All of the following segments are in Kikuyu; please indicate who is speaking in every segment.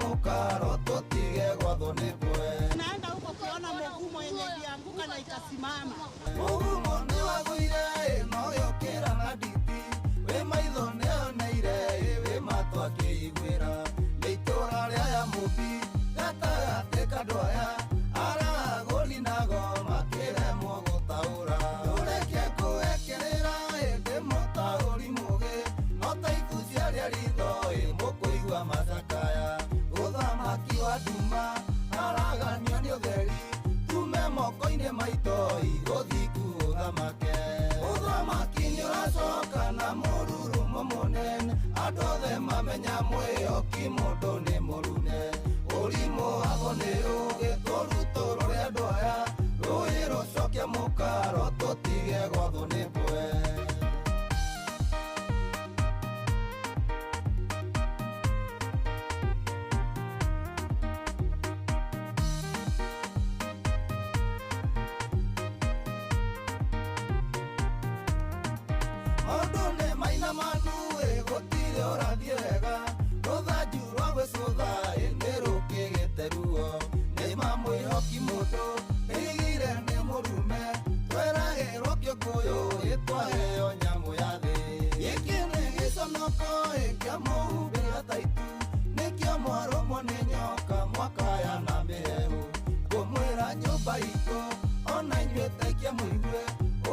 Speaker 1: Mũkaro tũtige gwathwo nĩ mbwe.
Speaker 2: Naenda huko kuona mugumo yenye ilianguka na ikasimama.
Speaker 1: Mũgumo nĩ wagũire no yũkĩra na nditi, wĩ maitho nĩoneire wĩ matũ akĩiguĩra. Nĩ itũra rĩa ya Mũmbi gatagatĩ ka andũ aya, aragũri nago makĩremwo gũtaũra. Tũreke kũekerera ĩndĩ mũtaũri mũgĩ, no ta ibu ciarĩa ritho ĩ mũkũigua macakaya. Ũthamaki wa nduma araganio nĩ ũtheri, tume moko-inĩ maitũ igũthingu ũthamake. Ũthamaki nĩ ũracoka na mũrurumo mũnene, andũ othe mamenya mwĩhoki mũndũ nĩ mũrume. Ũrimũ wago nĩ ũgĩ tũrutũrũre andũ aya, rũĩ rũcoke mũkaro tũtige gwathwo nĩ mbwe. Maũndũ nĩ mainamanu ĩ gũtirĩ ũrathiĩ wega, rũthanju rwa gwĩcũtha ĩ nĩ rũkĩgĩte ruo. Nĩ mamwĩhoki mũndũ ĩrigire nĩ mũrume, tweragĩrwo kĩũngũyũ ĩ twaheo nyamũ ya thĩ. Gĩkĩ nĩ gĩconoko ĩ kĩa mũhumbĩra ta itu, nĩkĩo mwarũmwo nĩ nyoka mwakaya na mĩhehu. Ngũmwĩra nyũmba itũ ona inyuĩ taikia mũigue,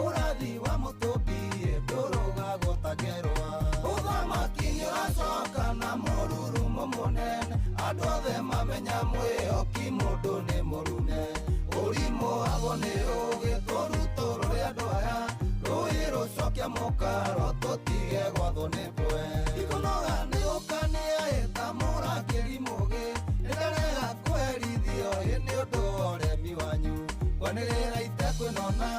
Speaker 1: ũrathi wa mũtũmbi ĩ ndũrũgagwo ta ngerwa. Ũthamaki nĩ ũracoka na mũrurumo mũnene, andũ othe mamenya mwĩhoki mũndũ nĩ mũrume. Ũrimũ wago nĩ ũgĩ tũrutũrũre andũ aya, rũĩ rũcoke mũkaro tũtige gwathwo nĩ mbwe. Ikũnoga nĩ ũkania ĩ ta mũrangĩri mũgĩ, nĩndarega kũherithio ĩ nĩ ũndũ wa ũremi wanyu. Ngwanĩrĩra itekwĩnona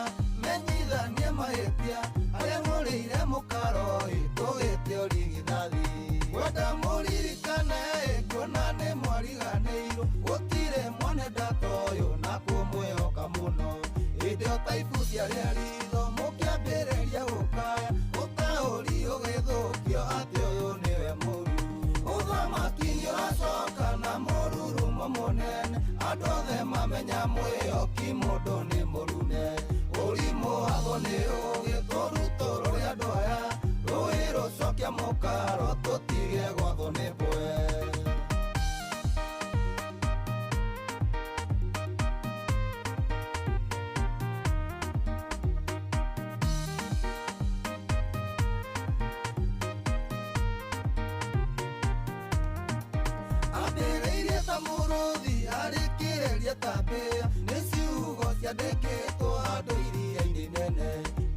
Speaker 1: menyithanie mahĩtia, arĩa mũrĩire mũkaro ĩ tũgĩte ũrigithathi. Ngwenda mũririkane ĩ kuona nĩ mwariganĩirwo, gũtirĩ mwene ndata ũyũ na kũmwĩhoka mũno. Hĩndĩ ĩyo ta ibu ciarĩa ritho mũkĩambĩrĩria gũkaya, ũtaũri ũgĩthũkio atĩ ũyũ nĩwe mũru. Ũthamaki nĩ ũracoka na mũrurumo mũnene, andũ othe mamenya mwĩhoki mũndũ nĩ mũrume. Ũrimũ wago nĩ ũgĩ tũrutũrũre andũ aya, rũĩ rũcoke mũkaro tũtige gwathwo nĩ mbwe. Ambĩrĩirie ta mũrũthi arĩkĩrĩrie ta mbĩa, nĩ ciugo ciandĩkĩtwo handũ iria-inĩ nene.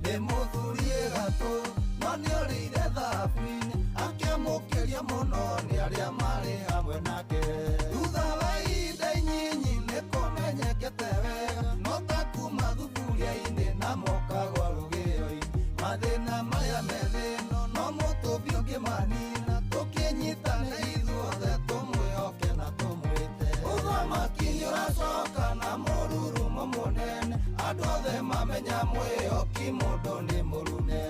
Speaker 1: Nĩ mũthuri gatũ no nĩorĩire thabu-inĩ, akĩamũkĩria mũno nĩ arĩa marĩ hamwe nake. Thutha wa ihinda inyinyi nĩ kũmenyekete wega, no ta kuma thuburia-inĩ na mokagwa rũgĩo-inĩ. Mathĩna maya me thĩno no mũtũmbi ũngĩmanina, tũkĩnyitane ithuothe tũmwĩhoke na tũmwĩte. Ũthamaki nĩ ũracoka na mũrurumo mũnene, andũ othe mamenya mwĩhoki mũndũ nĩ mũrume.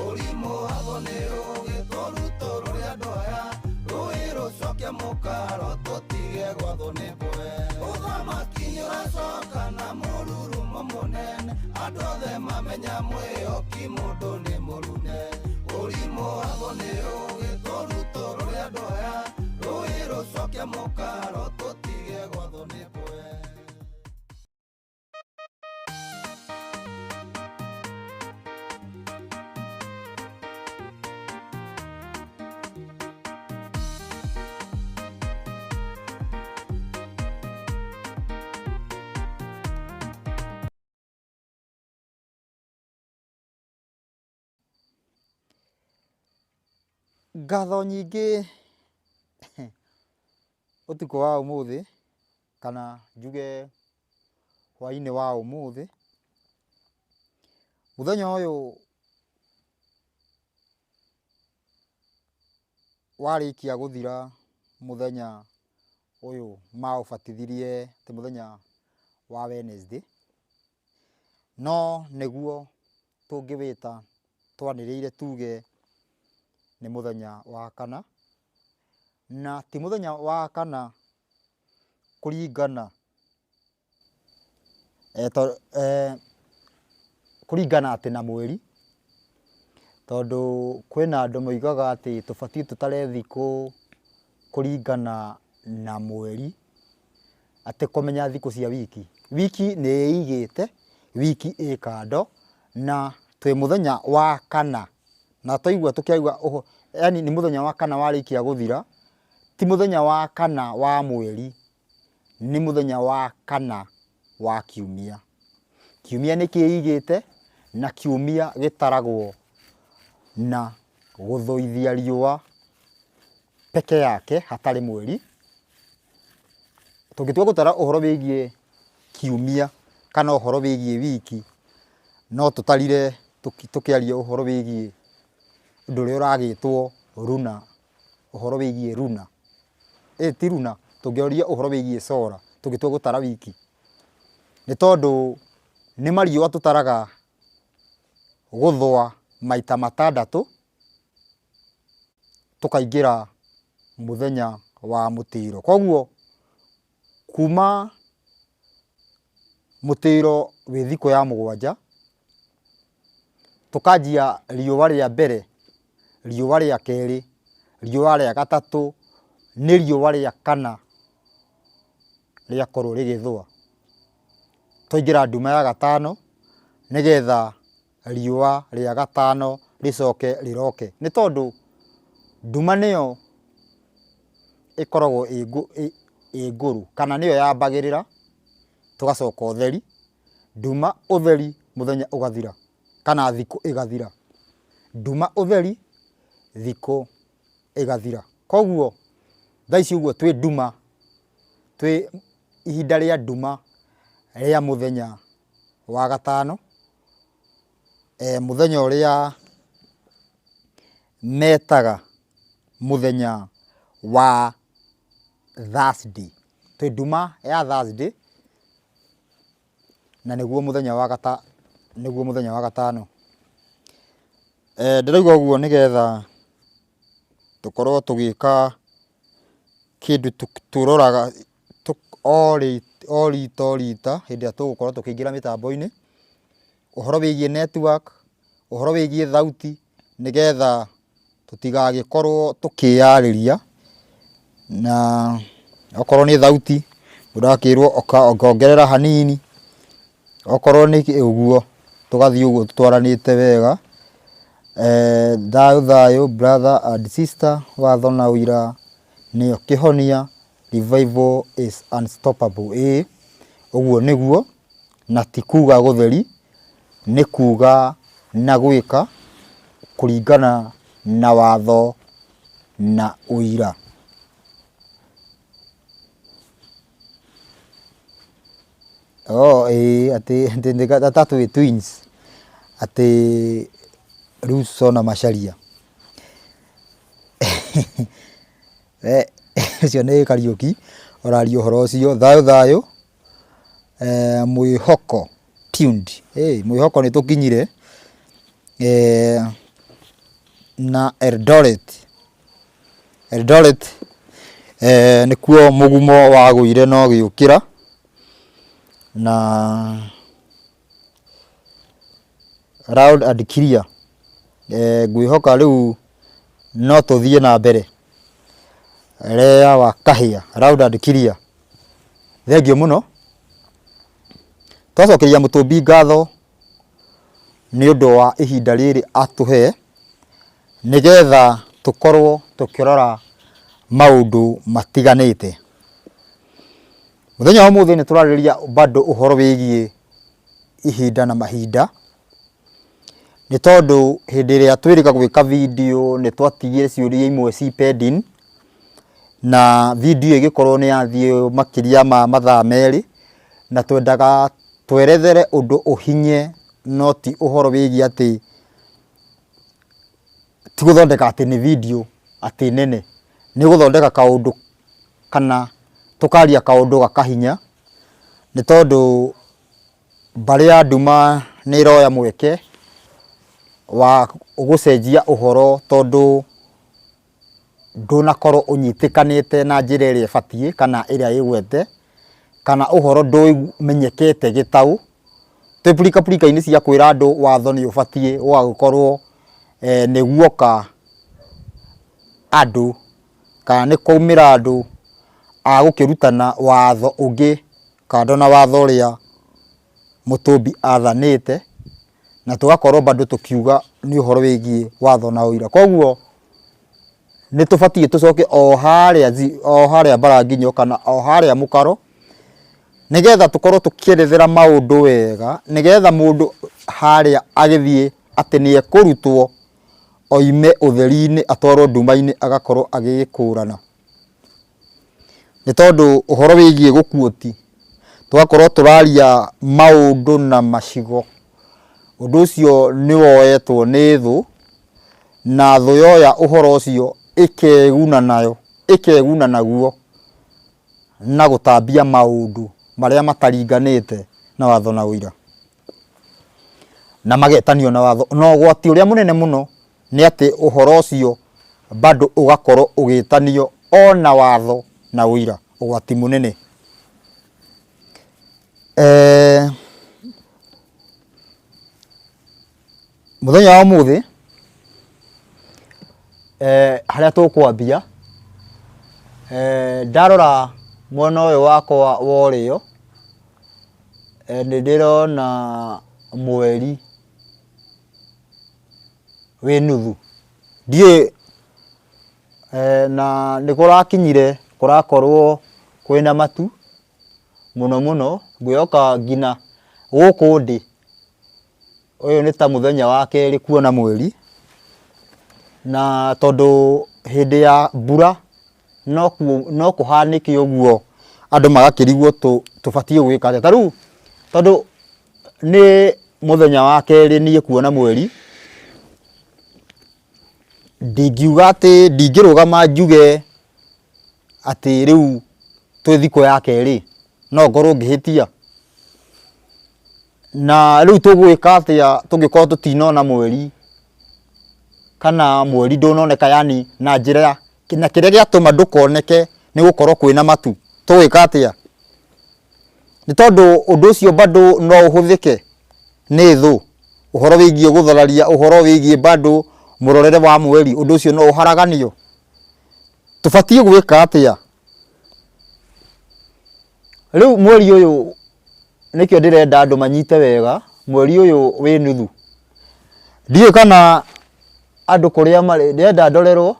Speaker 1: Ũrimũ wago nĩ ũgĩ tũrutũrũre andũ aya, rũĩ rũcoke mũkaro tũtige gwathwo nĩ mbwe. Ũthamaki nĩ ũracoka na mũrurumo mũnene, andũ othe mamenya mwĩhoki mũndũ nĩ mũrume. Ũrimũ wago nĩ ũgĩ tũrutũrũre andũ aya, rũĩ rũcoke mũkaro tũtige gwathwo nĩ mbwe.
Speaker 3: Ngatho nyingĩ ũtukũ wa ũmũthĩ kana njuge hwaĩ-inĩ wa ũmũthĩ. Mũthenya ũyũ warĩkia gũthira mũthenya ũyũ maũbatithirie ti mũthenya wa Wednesday, no nĩguo tũngĩwĩta twanĩrĩire tuge nĩ mũthenya wa kana. Na ti mũthenya wa kana kũringana kũringana atĩ na mweri, tondũ kwĩna andũ moigaga atĩ tũbatiĩ tũtare thikũ kũringana na mweri, atĩ kũmenya thikũ cia wiki. Wiki nĩ ĩigĩte, wiki ĩ kando, na twĩ mũthenya wa kana. Na twaigua tũkĩaigua ũhoro, yaani nĩ mũthenya wa kana warĩkia gũthira, ti mũthenya wa kana wa mweri, nĩ mũthenya wa kana wa kiumia. Kiumia nĩ kĩigĩte, na kiumia gĩtaragwo na gũthũithia riũa peke yake hatarĩ mweri. Tũngĩtua gũtara ũhoro wĩgiĩ kiumia kana ũhoro wĩgiĩ wiki, no tũtarire tũkĩaria ũhoro wĩgiĩ ũndũ ũrĩa ũragĩtwo runa, ũhoro wĩgiĩ runa. Ĩ ti runa, tũngĩaria ũhoro wĩgiĩ solar tũngĩtua gũtara wiki. Nĩ tondũ nĩ mariũa tũtaraga gũthũa maita matandatũ, tũkaingĩra mũthenya wa mũtĩro. Koguo kuma mũtĩro wĩ thikũ ya mũgwanja, tũkanjia riũa rĩa mbere, riũa rĩa kerĩ, riũa rĩa gatatũ, nĩ riũa rĩa kana rĩakorwo rĩgĩthũa. Twaingĩra nduma ya gatano, nĩgetha riũa rĩa gatano rĩcoke rĩroke. Nĩ tondũ nduma nĩyo ĩkoragwo ĩ ngũrũ kana nĩyo yambagĩrĩra, tũgacoka ũtheri, nduma ũtheri mũthenya ũgathira kana thikũ ĩgathira. Nduma ũtheri, thikũ ĩgathira. Koguo thaa ici ũguo twĩ nduma, twĩ ihinda rĩa nduma rĩa mũthenya wa gatano, mũthenya ũrĩa metaga mũthenya wa Thursday. Twĩ nduma ya Thursday, na nĩguo mũthenya wa nĩguo mũthenya wa gatano. Ndĩrauga ũguo nĩgetha tũkorwo tũgĩka kĩndũ tũroraga o rita o rita hĩndĩ ĩrĩa tũgũkorwo tũkĩingĩra mĩtambo-inĩ, ũhoro wĩgiĩ network, ũhoro wĩgiĩ thauti, nĩgetha tũtigagĩkorwo tũkĩyarĩria, na okorwo nĩ thauti mũndũ agakĩrwo ongerera hanini, okorwo nĩ ũguo tũgathiĩ ũguo tũtwaranĩte wega. Thayũ thayũ brother and sister, watho na ũira nĩyo kĩhonia, revival is unstoppable. Ĩĩ ũguo nĩguo, na ti kuga gũtheri, nĩ kuga na gwĩka kũringana na watho na ũira. Oh ĩĩ atĩ ta twĩ twins, atĩ Ruto na Macharia. Ũcio nĩ Kariũki ũraria ũhoro ũcio. Thayũ thayũ, mwĩhoko tuned, mwĩhoko nĩ tũkinyire, na Eldoret, Eldoret nĩkuo mũgumo wagũire na ũgĩũkĩra, na loud and clear. Ngwĩhoka rĩu no tũthiĩ na mbere. Lea wa Kahĩa, loud and clear. Thengiũ mũno. Twacokeria Mũtũmbi ngatho nĩ ũndũ wa ihinda rĩrĩ atũhe, nĩgetha tũkorwo tũkĩrora maũndũ matiganĩte. Mũthenya wa ũmũthĩ nĩ tũrarĩrĩria bado ũhoro wĩgiĩ ihinda na mahinda, nĩ tondũ hĩndĩ ĩrĩa twĩrĩga gwĩka video nĩ twatigire ciũria imwe ci pending, na video ĩgĩkorwo nĩ yathiĩ makĩria ma mathaa merĩ, na twendaga twerethere ũndũ ũhinye no ti ũhoro wĩgiĩ atĩ, ti gũthondeka atĩ nĩ video atĩ nene, nĩ gũthondeka kaũndũ kana tũkaria kaũndũ gakahinya, nĩ tondũ mbarĩ ya nduma nĩ ĩroya mweke wa gũcenjia ũhoro tondũ ndũnakorwo ũnyitĩkanĩte na njĩra ĩrĩa ĩbatiĩ kana ĩrĩa ĩgwete, kana ũhoro ndũmenyekete gĩtaũ. Twĩ purikapurika-inĩ cia kwĩra andũ watho nĩ ũbatiĩ ũgagĩkorwo nĩ guoka andũ kana nĩ kwaumĩra andũ a gũkĩrutana watho ũngĩ kando na watho ũrĩa Mũtũmbi athanĩte, na tũgakorwo bado tũkiuga nĩ ũhoro wĩgiĩ watho na ũira. Koguo nĩ tũbatiĩ tũcoke o harĩa o harĩa mbaranginyo kana o harĩa mũkaro, nĩgetha tũkorwo tũkĩerethera maũndũ wega, nĩgetha mũndũ harĩa agĩthiĩ atĩ nĩ ekũrutwo oime ũtheri-inĩ atwarwo nduma-inĩ agakorwo agĩgĩkũrana. Nĩ tondũ ũhoro wĩgiĩ gũkuoti, tũgakorwo tũraria maũndũ na macigo, ũndũ ũcio nĩ woetwo nĩ thũ, na thũ yoya ũhoro ũcio ĩkeguna nayo, ĩkeguna naguo na gũtambia maũndũ marĩa mataringanĩte na watho na ũira. Na magetanio na watho. Na ũgwati ũrĩa mũnene mũno nĩ atĩ ũhoro ũcio bado ũgakorwo ũgĩtanio ona watho na ũira, ũgwati mũnene. Eh, mũthenya wa ũmũthĩ eh, harĩa tũkwambia eh, ndarora mwena ũyũ wakwa wa ũrĩo eh, nĩ ndĩrona mweri wĩ nuthu. Ndiũĩ na nĩ kũrakinyire kũrakorwo kwĩna matu mũno mũno, ngwĩhoka nginya gũkũ ndĩ, ũyũ nĩ ta mũthenya wa kerĩ kuona mweri, na tondũ hĩndĩ ya mbura no kũhanĩke ũguo andũ magakĩrigwo tũbatiĩ gwĩka atĩa. Ta rĩu tondũ nĩ mũthenya wa kerĩ niĩ kuona mweri, ndingiuga atĩ ndingĩrũgama njuge atĩ rĩu twĩ thikũ ya kerĩ, no ngorwo ngĩhĩtia. Na rĩu tũgwĩka atĩa tũngĩkorwo tũtinona mweri kana mweri ndũnoneka yaani na njĩra ya, na kĩrĩa gĩatũma ndũkoneke nĩ gũkorwo kwĩna matu, tũgwĩka atĩa? Nĩ tondũ ũndũ ũcio bado no ũhũthĩke nĩ thũ, ũhoro wĩgiĩ gũthararia ũhoro wĩgiĩ bado mũrorere wa mweri, ũndũ ũcio no ũharaganio. Tũbatiĩ gwĩka atĩa? Rĩu mweri ũyũ nĩkĩo ndĩrenda andũ manyite wega, mweri ũyũ wĩ nuthu. Ndiũĩ kana andũ kũrĩa marĩ, ndĩrenda ndorerwo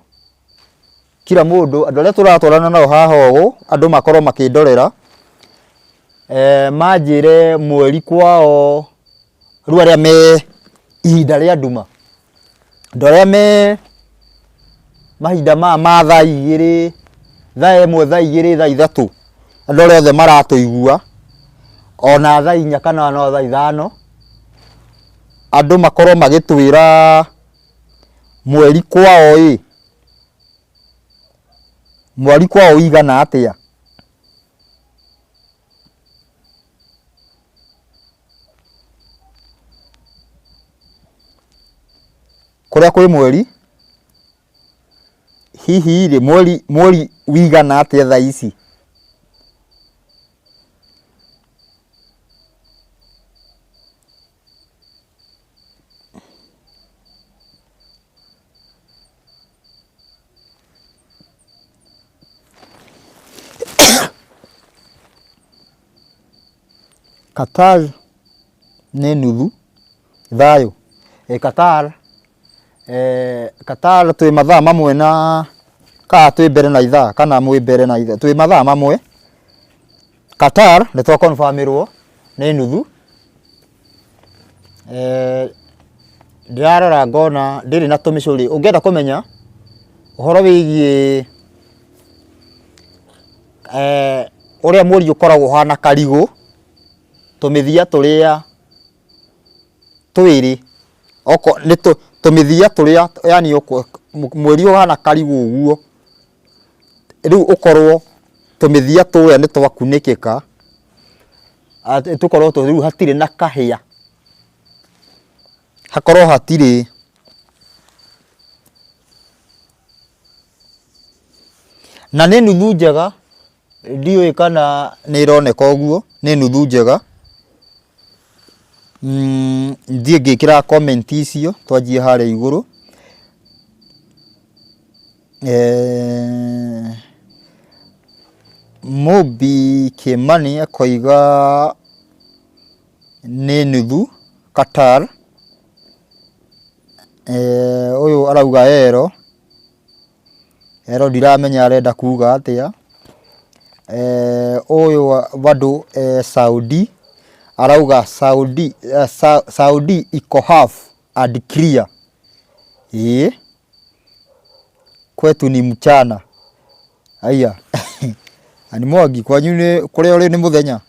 Speaker 3: kira mũndũ, andũ arĩa tũratwarana nao haha ũũ, andũ makorwo makĩndorera, manjĩre mweri kwao, rĩu arĩa me ihinda rĩa nduma, andũ arĩa me mahinda maya ma thaa igĩrĩ, thaa ĩmwe, thaa igĩrĩ, thaa ithatũ, andũ arĩa othe maratũigua, ona thaa inya kana ona thaa ithano, andũ makorwo magĩtwĩra mweri kwao ĩ, mweri kwao ũigana atĩa. Kũrĩa kwĩ mweri, hihi rĩ, mweri mweri wĩigana atĩa thaa ici? Qatar nĩ nuthu thayũ. Qatar, Qatar twĩ mathaa mamwe na kana twĩ mbere na ithaa kana mwĩ mbere na ithaa, twĩ mathaa mamwe. Qatar nĩ twa confirm ĩrwo nĩ nuthu. Ndĩrarora ngona ndĩrĩ na tũmĩcũrĩ. Ũngĩenda kũmenya ũhoro wĩgiĩ ũrĩa mweri ũkoragwo ũhana karigũ, tũmĩthia tũrĩa twĩrĩ, nĩ tũmĩthia tũrĩa yaani mweri ũhana karigũ ũguo, rĩu ũkorwo tũmĩthia tũrĩa nĩ twakunĩkĩka, tũkorwo rĩu hatirĩ na kahĩa, hakorwo hatirĩ. Na nĩ nuthu njega, ndiũĩ kana nĩ ĩroneka ũguo, nĩ nuthu njega. Thiĩ ngĩkĩraga comment icio twanjie harĩa igũrũ. Mũmbi Kĩmani akoiga nĩ nuthu Qatar. Ũyũ arauga ero. Ero ndiramenya arenda kuga atĩa. Ũyũ bado Saudi arauga Saudi, Saudi iko half and clear. Ĩĩ kwetu ni mchana. Aya na nĩ Mwangi kwanyu nĩ kũrĩa ũrĩ nĩ mũthenya?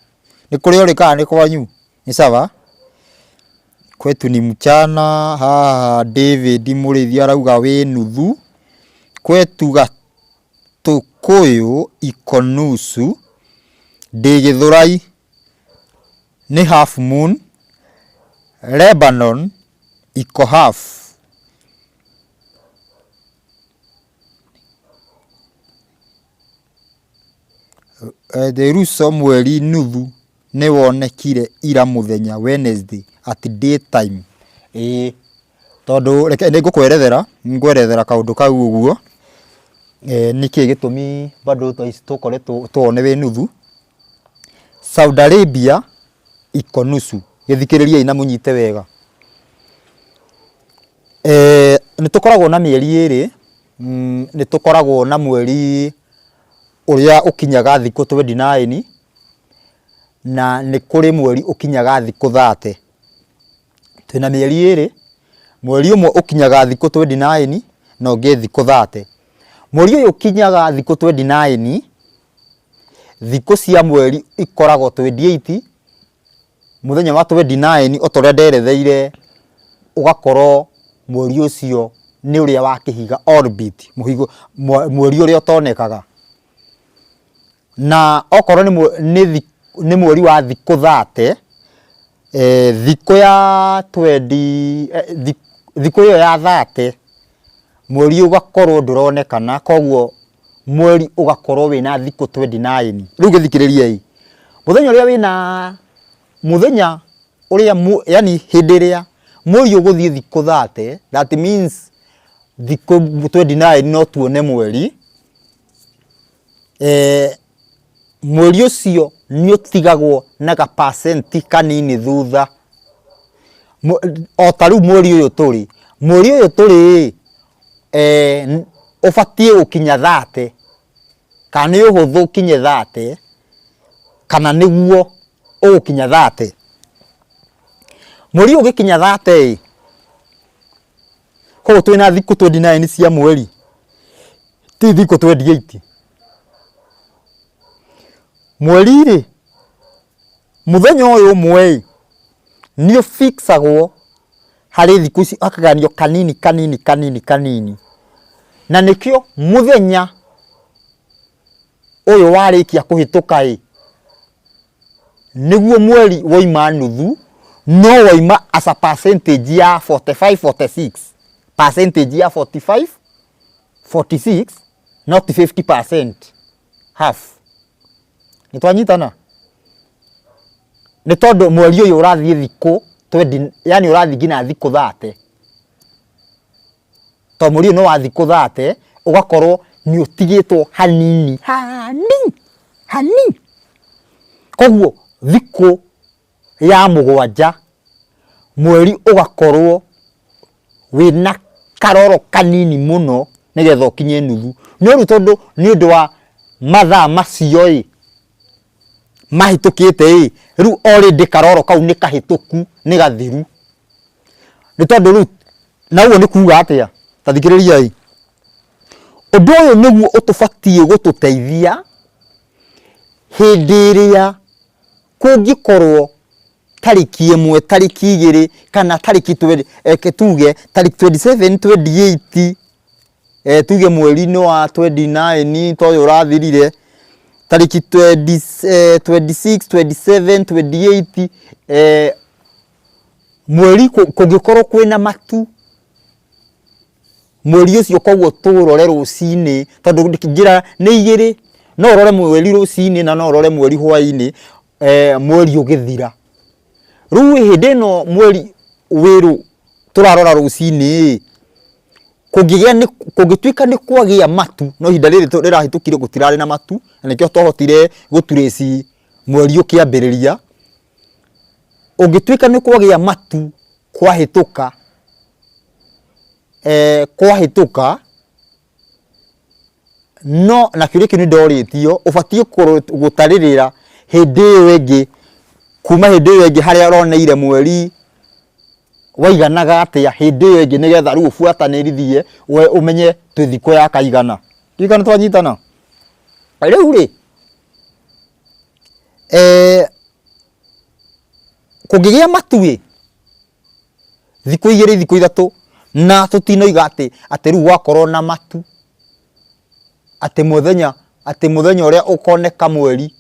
Speaker 3: Nĩ kũrĩa ũrĩ kana nĩ kwanyu? Nĩ sawa. Kwetu ni mchana. Haha David Mũrĩithi arauga wĩ nuthu. Kwetu Gatũkũyũ iko nusu. Ndĩ Gĩthũrai nĩ half moon. Lebanon iko half. Ruso mweri nuthu nĩ wonekire ira mũthenya Wednesday at day time. Ĩĩ tondũ reke nĩ ngũkwerethera, nĩ ngwerethera kaũndũ kau ũguo, nĩkĩ gĩtũmi bado thaa ici tũkoretwo tuone wĩ nuthu. Saudi Arabia iko nusu. Gĩthikĩrĩriei na mũnyite wega. Nĩ tũkoragwo na mĩeri ĩrĩ, nĩ tũkoragwo na mweri ũrĩa ũkinyaga thikũ 29 na nĩ kũrĩ mweri ũkinyaga thikũ 30. Twĩna mĩeri ĩrĩ, mweri ũmwe ũkinyaga thikũ 29 na ũngĩ thikũ 30. Mweri ũyũ ũkinyaga thikũ 29, thikũ cia mweri ikoragwo 28, mũthenya wa 29 o ta ũrĩa nderetheire ũgakorwo mweri ũcio nĩ ũrĩa wa kĩhiga orbit, mweri ũrĩa ũtonekaga. Na okorwo nĩ mweri wa thikũ 30, thikũ ya twendi, thikũ ĩyo ya 30 mweri ũgakorwo ndũronekana, koguo mweri ũgakorwo wĩna thikũ 29. Rĩu gĩthikĩrĩriei, mũthenya ũrĩa wĩna, mũthenya ũrĩa yaani hĩndĩ ĩrĩa mweri ũgũthiĩ thikũ 30, that means thikũ 29 no tuone mweri, mweri ũcio nĩ ũtigagwo na ga percent kanini thutha. O ta rĩu mweri ũyũ tũrĩ, mweri ũyũ tũrĩ ĩ, ũbatiĩ gũkinya 30, kana nĩ ũhũthũ ũkinye 30, kana nĩguo ũgũkinya 30. Mweri ũyũ ũgĩkinya 30 ĩ, koguo twĩna thikũ 29 cia mweri, ti thikũ 28. Mweri rĩ, mũthenya ũyũ ũmwe ĩ, nĩ ũ fix agwo harĩ thikũ ici hakagayanio kanini kanini kanini kanini. Na nĩkĩo mũthenya ũyũ warĩkia kũhĩtũka ĩ, nĩguo mweri wauma nuthu, no wauma as a percentage ya 45 46, percentage ya 45 46 not 50%, half. Nĩ twanyitana? Nĩ tondũ mweri ũyũ ũrathiĩ thikũ 20, yani ũrathiĩ nginya thikũ 30. Tondũ mweri ũyũ nĩ wa thikũ 30, ũgakorwo nĩ ũtigĩtwo hanini hanini hanini. Koguo thikũ ya mũgwanja mweri ũgakorwo wĩna karoro kanini mũno nĩgetha ũkinye nuthu. No rĩu tondũ nĩ ũndũ wa mathaa macio ĩ, mahĩtũkĩte ĩ, rĩu already karoro kau nĩ kahĩtũku, nĩ gathiru. Nĩ tondũ rĩu, na ũguo nĩ kuga atĩa? Ta thikĩrĩriai. Ũndũ ũyũ nĩguo ũtũbatiĩ gũtũteithia hĩndĩ ĩrĩa kũngĩkorwo tarĩki ĩmwe, tarĩki igĩrĩ kana tarĩki reke tuge tarĩki 27, 28, tuge mweri-inĩ wa 29 ta ũyũ ũrathirire, tarĩki 26, 27, 28, mweri kũngĩkorwo kwĩna matu, Mweri ũcio koguo tũũrore rũcinĩ, tondũ njĩra nĩ igĩrĩ, no ũrore mweri rũcinĩ na no ũrore mweri hwainĩ, mweri ũgĩthira. Rĩu hĩndĩ ĩno mweri wĩ tũrarora rũcinĩ ĩ, kũngĩgĩa nĩ kũngĩtuĩka nĩ kwagĩa matu, no ihinda rĩrĩ rĩrahĩtũkire gũtirarĩ na matu, na nĩkĩo twahotire gũ trace mweri ũkĩambĩrĩria. Ũngĩtuĩka nĩ kwagĩa matu kwahĩtũka, kwahĩtũka, no na kĩũria kĩu nĩ ndorĩtio, ũbatiĩ gũtarĩrĩra hĩndĩ ĩyo ĩngĩ, kuma hĩndĩ ĩyo ĩngĩ harĩa ũroneire mweri waiganaga atĩa hĩndĩ ĩyo ĩngĩ nĩgetha rĩu ũbuatanĩrithie we ũmenye twĩ thikũ ya kaigana. Ndiũĩ kana twanyitana? Rĩu rĩ, kũngĩgĩa matu ĩ, thikũ igĩrĩ thikũ ithatũ na tũtinoiga atĩ atĩ rĩu gwakorwo na matu atĩ mũthenya atĩ mũthenya ũrĩa ũkoneka mweri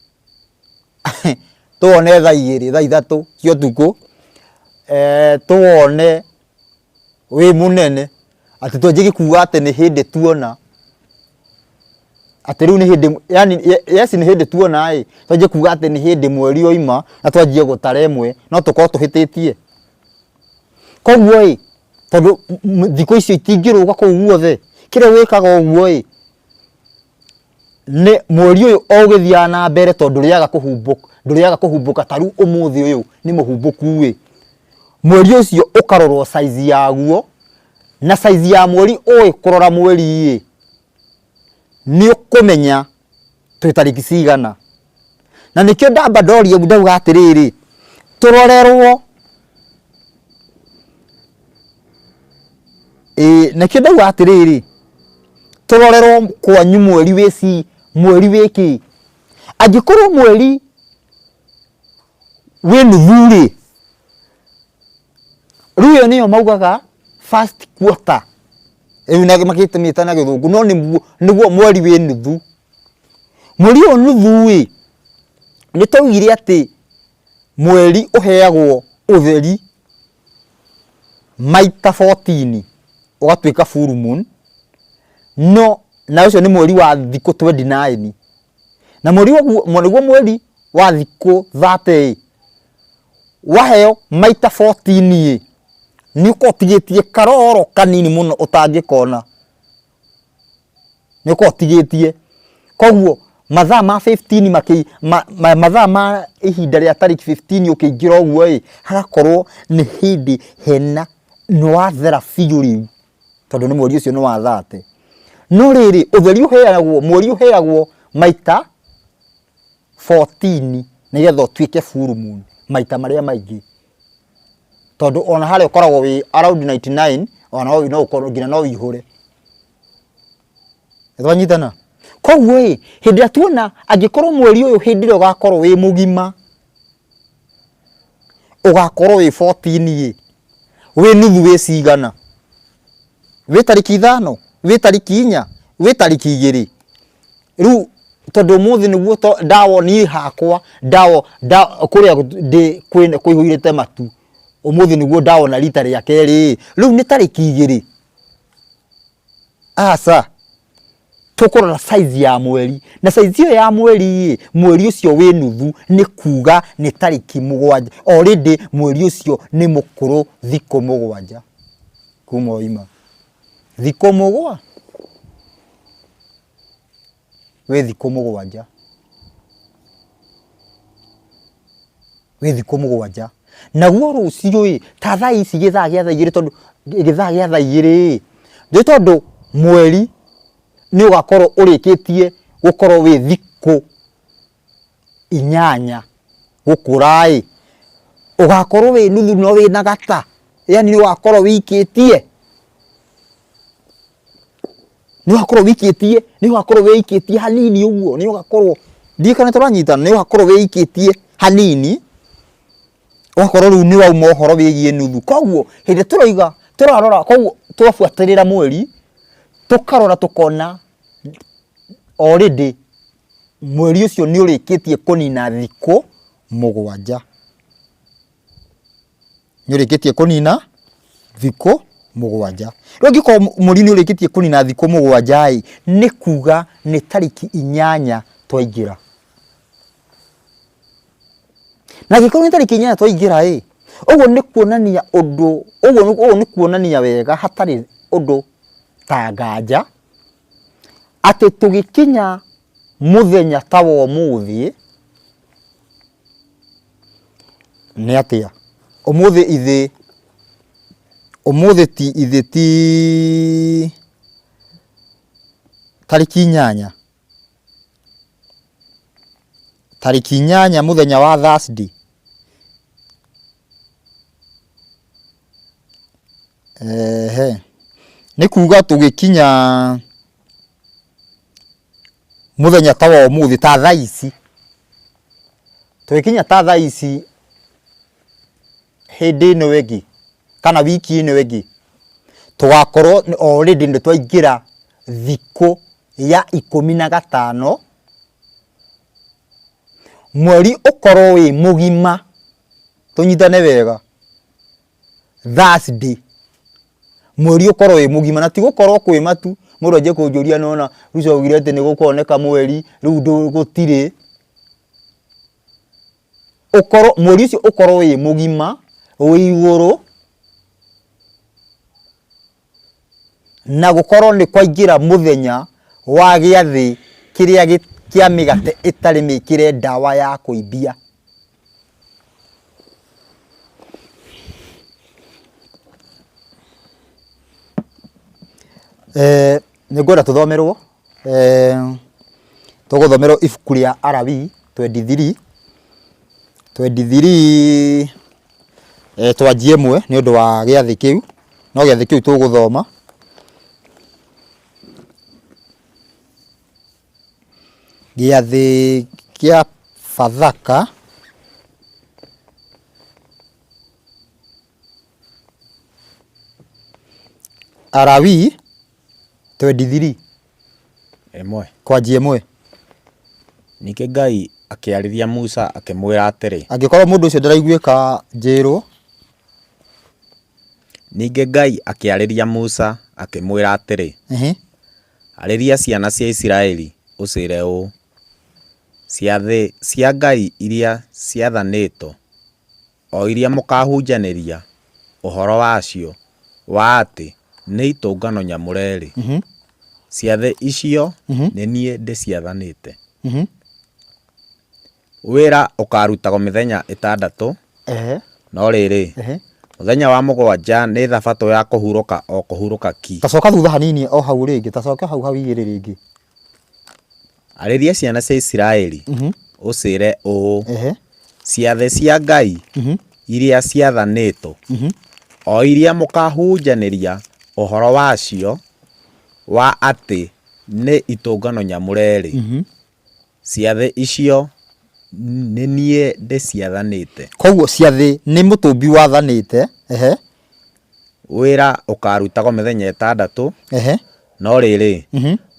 Speaker 3: tũwone thaa igĩrĩ thaa ithatũ cia ũtukũ eh, tũwone wĩ mũnene atĩ twanjie kuga atĩ nĩ hĩndĩ tuona atĩ rĩu nĩ hĩndĩ yani yes nĩ hĩndĩ tuona ĩ twanjie kuga atĩ nĩ hĩndĩ mweri oima na twanjie gũtara ĩmwe no tũkorwo tũhĩtĩtie. Koguo ĩ tondũ thikũ icio itingĩrũga kũu guothe kĩrĩa wĩkaga ũguo ĩ nĩ mweri ũyũ o ũgĩthiaga na mbere tondũ ndũrĩaga kũhumbũka ndũrĩaga kũhumbũka ta rĩu ũmũthĩ ũyũ nĩ mũhumbũku ĩ mweri ũcio ũkarorwo size yaguo na size ya mweri ũĩ kũrora mweri ĩ nĩ ũkũmenya twĩ tarĩki cigana. Na nĩkĩo ndamba ndoria ndauga atĩrĩrĩ, tũrorerwo ĩĩ nĩkĩo ndauga atĩrĩrĩ, tũrorerwo kwanyu mweri wĩ ci mweri wĩ kĩ. Angĩkorwo mweri wĩ nuthu rĩ, rĩu ĩyo nĩyo maugaga first quarter, rĩu makĩmĩta na gĩthũngũ, no nĩguo mweri wĩ nuthu. Mweri ũyũ nuthu ĩ, nĩ twaugire atĩ mweri ũheagwo ũtheri maita 14 ũgatuĩka full moon, no na ũcio nĩ mweri wa thikũ 29, na mweri nĩguo mweri wa thikũ 30 ĩ, waheo maita 14 ĩ, nĩ ũkoragwo ũtigĩtie karoro kanini mũno ũtangĩkona, nĩ ũkoragwo ũtigĩtie. Koguo mathaa ma 15 makĩ mathaa ma ihinda rĩa tarĩki 15 ũkĩingĩra ũguo ĩ, hagakorwo nĩ hĩndĩ hena nĩ wathera biũ rĩu, tondũ nĩ mweri ũcio nĩ wa 30. No rĩrĩ, ũtheri ũheagwo, mweri ũheagwo maita 14 nĩgetha ũtuĩke full moon maita marĩa maingĩ. Tondũ ona harĩa ũkoragwo wĩ around 99 ona no ũkorwo nginya no ũihũre. Nĩtwanyitana? Koguo ĩ, hĩndĩ ĩrĩa tuona angĩkorwo mweri ũyũ hĩndĩ ĩrĩa ũgakorwo wĩ mũgima, ũgakorwo wĩ 14 ĩ, wĩ nuthu wĩ cigana? Wĩ tarĩki ithano? Wĩ tarĩki inya? Wĩ tarĩki igĩrĩ? Rĩu tondũ ũmũthĩ nĩguo ndawo niĩ hakwa ndawo kũrĩa ndĩ kũihũrĩte matu, ũmũthĩ nĩguo ndawona rita rĩa kerĩ ĩ, rĩu nĩ tarĩki igĩrĩ? Aca, tũkũrora size ya mweri, na size ĩyo ya mweri ĩ, mweri ũcio wĩ nuthu nĩ kuga nĩ tarĩki mũgwanja, already mweri ũcio nĩ mũkũrũ thikũ mũgwanja kuma waima. Thikũ mũgwa? Wĩ thikũ mũgwanja. Wĩ thikũ mũgwanja. Naguo rũciũ ĩ, ta thaa ici gĩthaa gĩa thaa igĩrĩ tondũ gĩthaa gĩa thaa igĩrĩ ĩ, nĩ tondũ mweri nĩ ũgakorwo ũrĩkĩtie gũkorwo wĩ thikũ inyanya gũkũra ĩ, ũgakorwo wĩ nuthu no wĩna gata, yaani nĩ ũgakorwo wĩikĩtie, nĩ ũgakorwo wĩikĩtie, nĩ ũgakorwo wĩikĩtie hanini ũguo, nĩ ũgakorwo, ndiũĩ kana nĩ tũranyitana, nĩ ũgakorwo wĩikĩtie hanini, ũgakorwo rĩu nĩ wauma ũhoro wĩgiĩ nuthu. Koguo hĩndĩ ĩrĩa tũroiga, tũrarora, koguo twabuatĩrĩra mweri, tũkarora tũkona already mweri ũcio nĩ ũrĩkĩtie kũnina thikũ mũgwanja. Nĩ ũrĩkĩtie kũnina thikũ Mũgwanja. Rĩu angĩkorwo mweri nĩ ũrĩkĩtie kũnina thikũ mũgwanja ĩ, nĩ kuga nĩ tarĩki 8 twaingĩra. Na angĩkorwo nĩ tarĩki 8 twaingĩra ĩ, ũguo nĩ kuonania ũndũ, ũguo ũguo nĩ kuonania wega hatarĩ ũndũ ta nganja, atĩ tũgĩkinya mũthenya ta wa ũmũthĩ, nĩ atĩa? Ũmũthĩ ithĩ, ũmũthĩ ti ithĩ ti tarĩki 8? Tarĩki 8 mũthenya wa Thursday. Ehe, nĩ kuga tũgĩkinya mũthenya ta wa ũmũthĩ ta thaa ici, tũgĩkinya ta thaa ici hĩndĩ ĩno ĩngĩ kana wiki ĩno ĩngĩ, tũgakorwo already nĩ twaingĩra thikũ ya 15, mweri ũkorwo wĩ mũgima, tũnyitane wega, Thursday, mweri ũkorwo wĩ mũgima, na ti gũkorwo kwĩ matu, mũndũ anjie kũnjũria nĩ wona Ruto augire atĩ nĩ gũkoneka mweri, rĩu gũtirĩ. Ũkorwo, mweri ũcio ũkorwo wĩ mũgima, wĩ igũrũ, na gũkorwo nĩ kwaingĩra mũthenya wa gĩathĩ kĩrĩa kĩa mĩgate ĩtarĩ mĩkĩre ndawa ya kũimbia. Nĩ ngwenda tũthomerwo, tũgũthomerwo ibuku rĩa Alawii 23, 23 twanjie ĩmwe nĩ ũndũ wa gĩathĩ kĩu, no gĩathĩ kĩu tũgũthoma. Gĩathĩ kĩa Bathaka. Alawii 23.
Speaker 4: Ĩmwe.
Speaker 3: Kwanjia ĩmwe.
Speaker 4: Ningĩ Ngai akĩarĩria Musa akĩmwĩra atĩrĩ.
Speaker 3: Angĩkorwo mũndũ ũcio ndaraiguĩka njĩrwo.
Speaker 4: Ningĩ Ngai akĩarĩria Musa akĩmwĩra atĩrĩ, Arĩria ciana cia Isiraeli ũciĩre ũũ, 'Ciathĩ cia Ngai iria ciathanĩtwo o iria mũkaahunjanĩria ũhoro wacio wa atĩ nĩ itũngano nyamũre-rĩ, ciathĩ icio nĩ niĩ ndĩciathanĩte. Wĩra ũkaarutagwo mĩthenya ĩtandatũ, no rĩrĩ, mũthenya wa mũgwanja nĩ thabatũ ya kũhurũka o kũhurũka ki.
Speaker 3: Ta coka thutha hanini o hau rĩngĩ, ta coka hau hau igĩrĩ rĩngĩ.
Speaker 4: Arĩria ciana cia Isiraeli, ũciĩre ũũ, Ciathĩ cia Ngai iria ciathanĩtwo, o iria mũkahunjanĩria ũhoro wacio wa atĩ nĩ itũngano nyamũre-rĩ, ciathĩ icio nĩ niĩ ndĩciathanĩte.
Speaker 3: Koguo ciathĩ nĩ Mũtũmbi wathanĩte.
Speaker 4: Wĩra ũkaarutagwo mĩthenya ĩtandatũ, no rĩrĩ,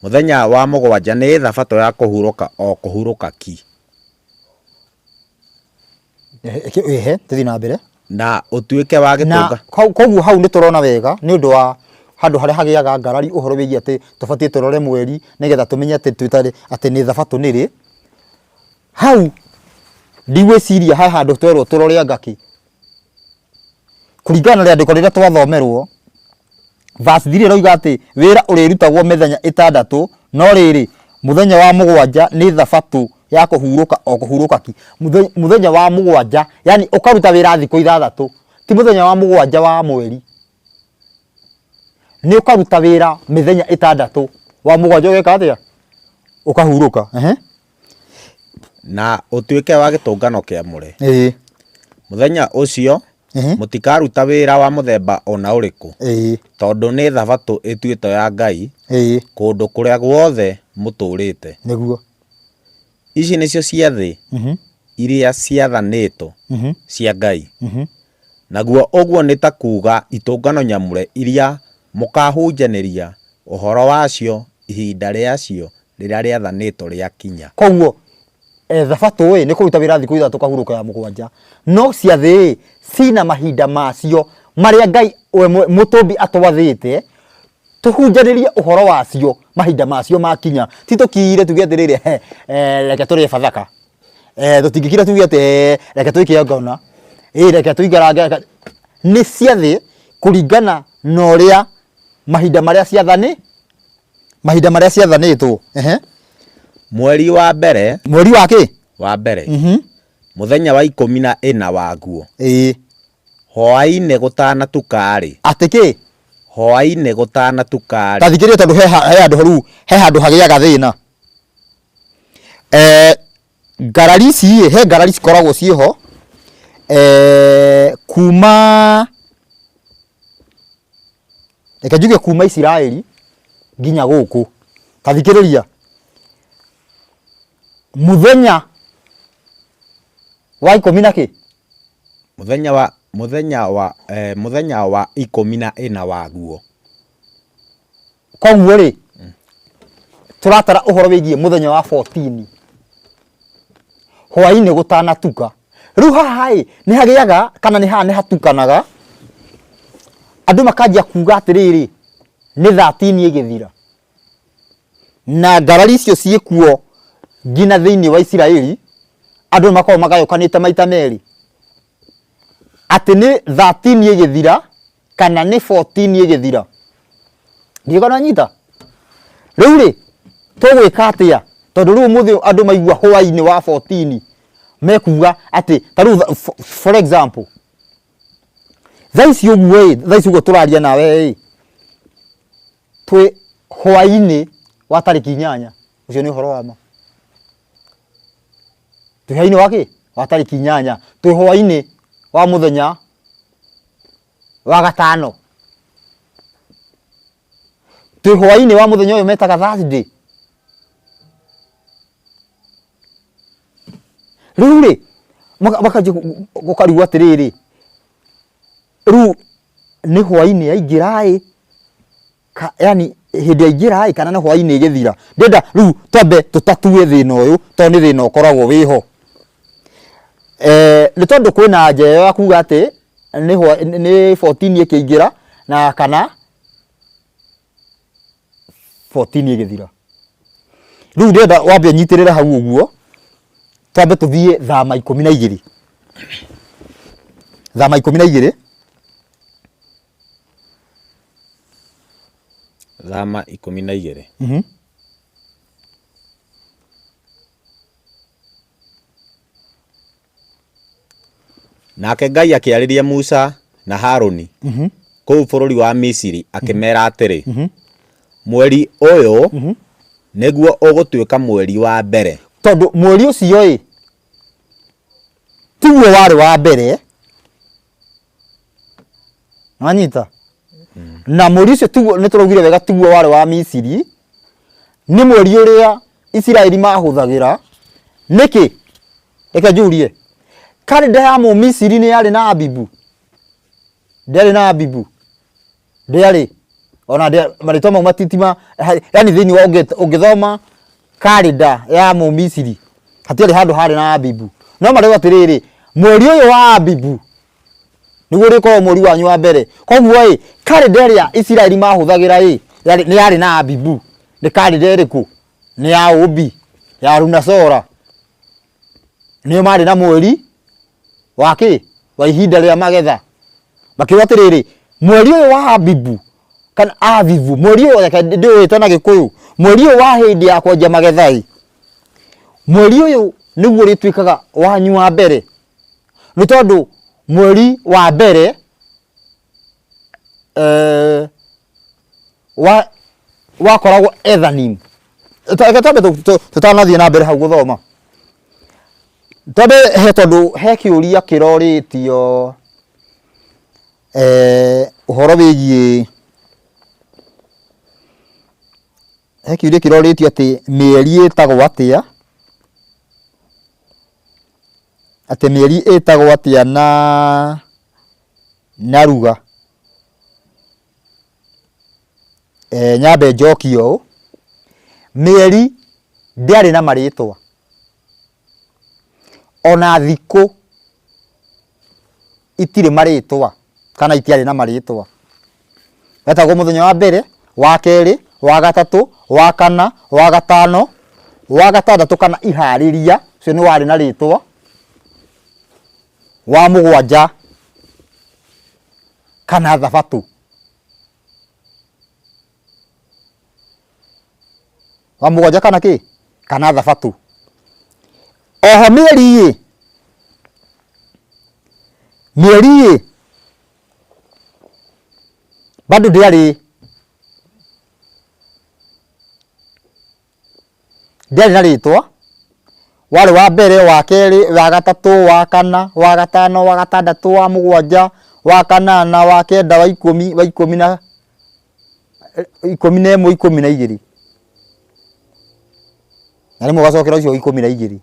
Speaker 4: mũthenya wa mũgwanja nĩ thabatũ ya kũhurũka o kũhurũka ki.
Speaker 3: Ehe, tũthiĩ na mbere.
Speaker 4: Na ũtuĩke wa
Speaker 3: Na
Speaker 4: gĩtũnga.
Speaker 3: Koguo hau nĩ tũrona wega nĩ ũndũ wa handũ harĩa hagĩaga ngarari ũhoro wĩgiĩ atĩ tũbatiĩ tũrore mweri nĩgetha tũmenye atĩ twĩtarĩ atĩ nĩ thabatũ nĩ rĩ. Hau ndigwĩciria he handũ twerwo tũrore anga kĩ. Kũringana na rĩandĩko rĩrĩa twathomerwo, verse 3 ĩroiga atĩ wĩra ũrĩrutagwo mĩthenya ĩtandatũ, no rĩrĩ, mũthenya wa mũgwanja nĩ thabatũ ya kũhurũka o kũhurũka ki. Mũthenya wa mũgwanja, yani ũkaruta wĩra thikũ ithathatũ, ti mũthenya wa mũgwanja wa mweri. Nĩ ũkaruta wĩra mĩthenya ĩtandatũ, wa mũgwanja ũgeka atĩa? Ũkahurũka. Ehe.
Speaker 4: Na ũtuĩke wa gĩtũngano kĩamũre.
Speaker 3: Ĩĩ.
Speaker 4: Mũthenya ũcio mũtikaruta wĩra wa mũthemba o na ũrĩkũ, tondũ nĩ thabatũ ĩtuĩtwo ya Ngai kũndũ kũrĩa guothe mũtũũrĩte.
Speaker 3: Nĩguo.
Speaker 4: Ici nĩcio ciathĩ iria ciathanĩtwo cia Ngai, naguo ũguo nĩ ta kuuga itũngano nyamũre iria mũkaahunjanĩria ũhoro wacio ihinda rĩacio rĩrĩa rĩathanĩtwo rĩakinya.
Speaker 3: Koguo thabatũ ĩ nĩ kũruta wĩra thikũ ithatũ ũkahurũka ya mũgwanja, no ciathĩ ĩ cina mahinda macio marĩa Ngai we mũtũmbi atwathĩte tũhunjanĩrie ũhoro wacio mahinda macio makinya. Ti tũkire tuge atĩrĩrĩ, he, reke tũrĩe Bathaka, tũtingĩkira tuge atĩ reke twĩke ngona, reke tũikarange. Nĩ ciathĩ kũringana na ũrĩa mahinda marĩa ciathani, mahinda marĩa ciathanĩtwo. Ehe.
Speaker 4: Mweri wa mbere.
Speaker 3: Mweri wa kĩ?
Speaker 4: Wa mbere. Mũthenya wa 14 waguo. Hwaĩ-inĩ gũtanatuka-rĩ.
Speaker 3: Atĩ kĩ?
Speaker 4: Hwaĩ-inĩ gũtanatuka-rĩ.
Speaker 3: Ta thikĩrĩria tondũ he handũ rĩu, he handũ hagĩaga thĩna. Ngarari ici ĩ, he ngarari cikoragwo ciĩho kuma, reke njuge kuma Isiraeli nginya gũkũ. Ta thikĩrĩria, mũthenya wa ikũmi na kĩ?
Speaker 4: Mũthenya wa mũthenya wa eh, mũthenya wa 14 waguo.
Speaker 3: Koguo rĩ, tũratara ũhoro wĩgiĩ mũthenya wa 14 hwainĩ gũtanatuka. Rĩu haha ĩ, nĩ hagĩaga kana nĩ haha nĩ hatukanaga, andũ makanjia kuga atĩrĩrĩ, nĩ 13 ĩgĩthira. Na ngarari icio ciĩkuo nginya thĩinĩ wa Isiraeli, andũ nĩ makoragwo magayũkanĩte maita merĩ, atĩ nĩ 13 ĩgĩthira kana nĩ 14 ĩgĩthira. Ndiũĩ kana wanyita. Rĩu rĩ, tũgwĩka atĩa? Tondũ rĩu ũmũthĩ andũ maigua hwainĩ wa 14 mekuga atĩ ta rĩu for example, thaa ici ũguo ĩ, thaa ici ũguo tũraria nawe ĩ, twĩ hwainĩ wa tarĩki 8. Ũcio nĩ ũhoro wa ma. Twĩ hwainĩ wa kĩ? Wa tarĩki 8. Twĩ hwainĩ wa mũthenya wa gatano. Twĩ hwainĩ wa mũthenya ũyũ metaga Thursday. Rĩu rĩ, makanjia gũkarigwo atĩrĩrĩ, rĩu nĩ hwainĩ yaingĩra ĩ, yani hĩndĩ yaingĩra ĩ, kana nĩ hwainĩ ĩgĩthira. Ndĩrenda rĩu twambe tũtatue thĩna ũyũ tondũ nĩ thĩna ũkoragwo wĩho. Nĩ tondũ kwĩna anja ĩyo ya kuga atĩ nĩ 14 ĩkĩingĩra na kana 14 ĩgĩthira. Rĩu ndĩrenda wambe ũnyitĩrĩre hau ũguo, twambe tũthiĩ Thama 12. Thama 12.
Speaker 4: Thama 12. Nake Ngai akĩarĩria Musa na Harũni kũu bũrũri wa Misiri akĩmeera atĩrĩ, Mweri ũyũ nĩguo ũgũtuĩka mweri wa mbere.
Speaker 3: Tondũ mweri ũcio ĩ, tiguo warĩ wa mbere, wanyita? Na mweri ũcio tiguo, nĩ tũraugire wega, tiguo warĩ wa Misiri, nĩ mweri ũrĩa Isiraeli mahũthagĩra. Nĩkĩ? Reke njũrie, kalenda ya Mũmisiri nĩ yarĩ na Abibu? Ndĩarĩ na Abibu, ndĩarĩ ona marĩtwa mau matitima, yani thĩinĩ wa ũngĩthoma kalenda ya Mũmisiri hatiarĩ handũ harĩ na Abibu. No marauga atĩrĩrĩ, mweri ũyũ wa Abibu nĩguo ũrĩkoragwo mweri wanyu wa mbere. Koguo ĩ, kalenda ĩrĩa Isiraeli mahũthagĩra ĩ, nĩ yarĩ na Abibu. Nĩ kalenda ĩrĩkũ? Nĩ ya ũmbi, ya Lunasora. Nĩo marĩ na mweri wa kĩ? Wa ihinda rĩa magetha. Makiuga atĩrĩrĩ, mweri ũyũ wa Abibu kana Avivu, mweri ũyũ, reke ndĩwĩte na Gĩkũyũ, mweri ũyũ wa hĩndĩ ya kwanjia magetha ĩ, mweri ũyũ nĩguo ũrĩtuĩkaga wanyu wa mbere, nĩ tondũ mweri wa mbere wakoragwo Ethanim. Reke twambe tũtanathiĩ na mbere hau gũthoma, twambe he tondũ he kĩũria kĩrorĩtio ũhoro wĩgiĩ, he kĩũria kĩrorĩtio atĩ mĩeri ĩtagwo atĩa, atĩ mĩeri ĩtagwo atĩa na ruga. Nyambe njokie ũũ, mĩeri ndĩarĩ na marĩtwa, ona thikũ itirĩ marĩtwa. Kana itiarĩ na marĩtwa. Wetagwo mũthenya wa mbere, wa kerĩ, wa gatatũ, wa kana, wa gatano, wa gatandatũ kana iharĩria, ũcio nĩ warĩ na rĩtwa, wa mũgwanja kana thabatũ. Wa mũgwanja kana kĩ? Kana thabatũ. Oho mĩeri ĩ, mĩeri ĩ bado ndĩarĩ ndĩarĩ na rĩtwa, warĩ wa mbere, wa kerĩ, wa gatatũ, wa kana, wa gatano, wa gatandatũ, wa mũgwanja, wa kanana, wa kenda, wa ikũmi, wa ikũmi na 11, 12. Na rĩmwe ũgacokera ũcio wa 12.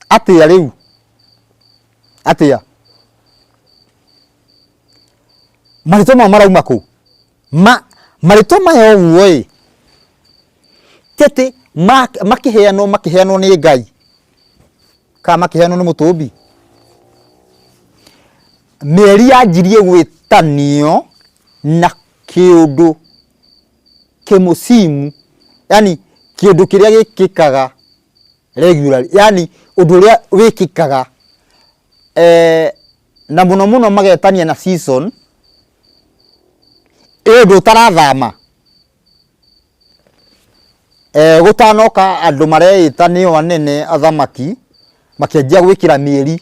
Speaker 3: Atĩa rĩu? Atĩa? Marĩtwa maya marauma kũ? Ma, marĩtwa maya ũguo ĩ, ti atĩ makĩheanwo makĩheanwo nĩ Ngai kana makĩheanwo nĩ mũtũmbi. Mĩeri yanjirie gwĩtanio na kĩũndũ kĩmũcimu, yani kĩũndũ kĩrĩa gĩkĩkaga regularly, yani ũndũ ũrĩa wĩkĩkaga na mũno mũno magetania na season ĩ ũndũ ũtarathama. Gũtanoka andũ mareĩta nĩo anene athamaki makĩanjia gwĩkĩra mĩeri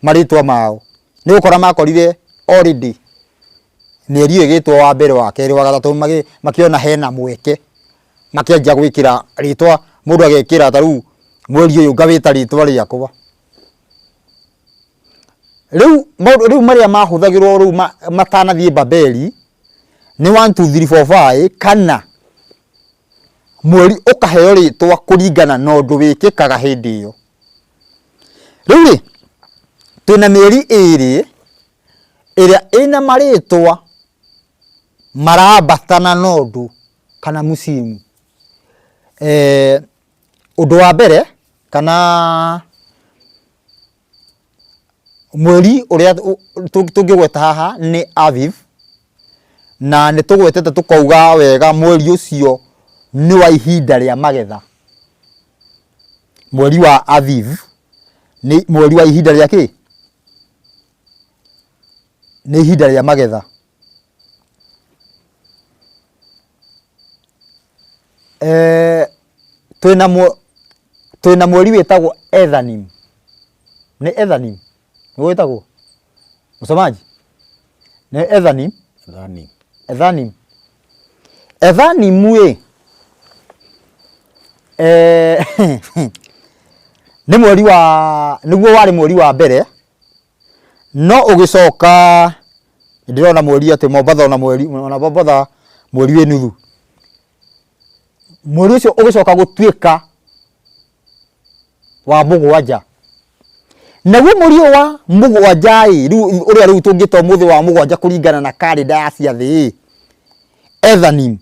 Speaker 3: marĩtwa mao. Nĩ gũkora makorire already mĩeri ĩyo ĩgĩtwo wa mbere, wa kerĩ, wa gatatũ, makĩona hena mweke makĩanjia gwĩkĩra rĩtwa, mũndũ agekĩra ta rĩu mweri ũyũ ngawĩta rĩtwa rĩakwa. Rĩu maũndũ rĩu marĩa mahũthagĩrwo rĩu matanathiĩ Babeli nĩ 1 2 3 4 5, kana mweri ũkaheo rĩtwa kũringana na ũndũ wĩkĩkaga hĩndĩ ĩyo. Rĩu rĩ, twĩna mĩeri ĩrĩ ĩrĩa ĩna marĩtwa marambatana na ũndũ kana mũcimu. Ũndũ wa mbere kana mweri ũrĩa tũngĩgweta haha nĩ Aviv, na nĩ tũgwetete tũkauga wega mweri ũcio nĩ wa ihinda rĩa magetha. Mweri wa Aviv nĩ mweri wa ihinda rĩa kĩ? Nĩ ihinda rĩa magetha. Twĩna mweri wĩtagwo Ethanim. Nĩ Ethanim? Nĩguo wĩtagwo? Mũsomaji? Nĩ Ethanim?
Speaker 4: Ethanim.
Speaker 3: Ethanim. Ethanim ĩ, nĩ mweri wa, nĩguo warĩ mweri wa mbere, no ũgĩcoka ndĩrona mweri atĩ Mombatha ona mweri, ona Mombatha mweri wĩ nuthu. Mweri ũcio ũgĩcoka gũtuĩka wa mũgwanja. Naguo mweri ũyũ wa mũgwanja ĩ, rĩu ũrĩa rĩu tũngĩta ũmũthĩ wa mũgwanja kũringana na karenda ya ciathĩ ĩ, Ethanim.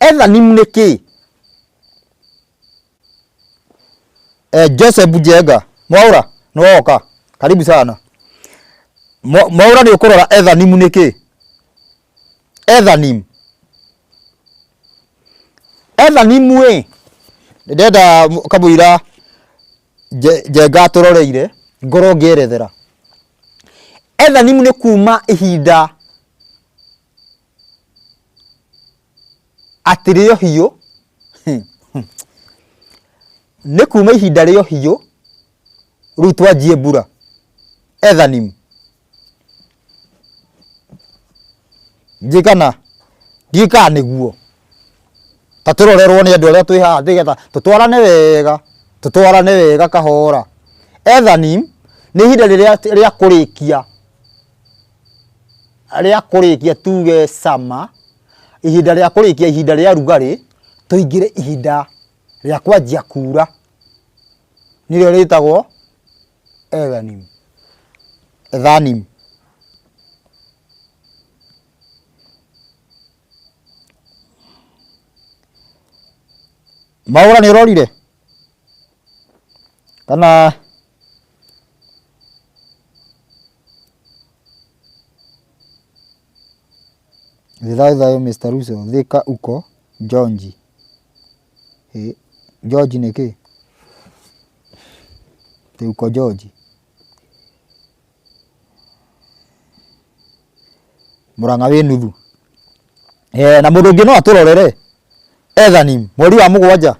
Speaker 3: Ethanim nĩ kĩ? Joseph Njenga, Mwaũra, nĩ woka? Karibu sana. Mwaũra nĩ ũkũrora Ethanim nĩ kĩ? Ethanim. Ethanim ĩ, ndĩrenda kamũira Njenga atũroreire, ngorwo ngĩerethera. Ethanim nĩ kuma ihinda atĩ rĩo hiũ, nĩ kuma ihinda rĩo hiũ, rĩu twanjie mbura. Ethanim. Ndiũĩ kana, ndiũĩ kana nĩguo. Ta tũrorerwo nĩ andũ arĩa twĩ haha nĩgetha tũtwarane wega, tũtwarane wega kahora. Ethanim nĩ ihinda rĩrĩa rĩa kũrĩkia, rĩa kũrĩkia tuge summer, ihinda rĩa kũrĩkia ihinda rĩa rugarĩ, tũingĩre ihinda rĩa kwanjia kura, nĩrĩo rĩtagwo Ethanim. Ethanim. Maũra nĩ ũrorire? Kana Thayũ thayũ Mr. Russo, Thika uko George. Ĩ, George nĩ kĩ? Atĩ uko George. Mũrang'a wĩ nuthu. Eh, na mũndũ ũngĩ no atũrorere Ethanim mweri wa mũgwanja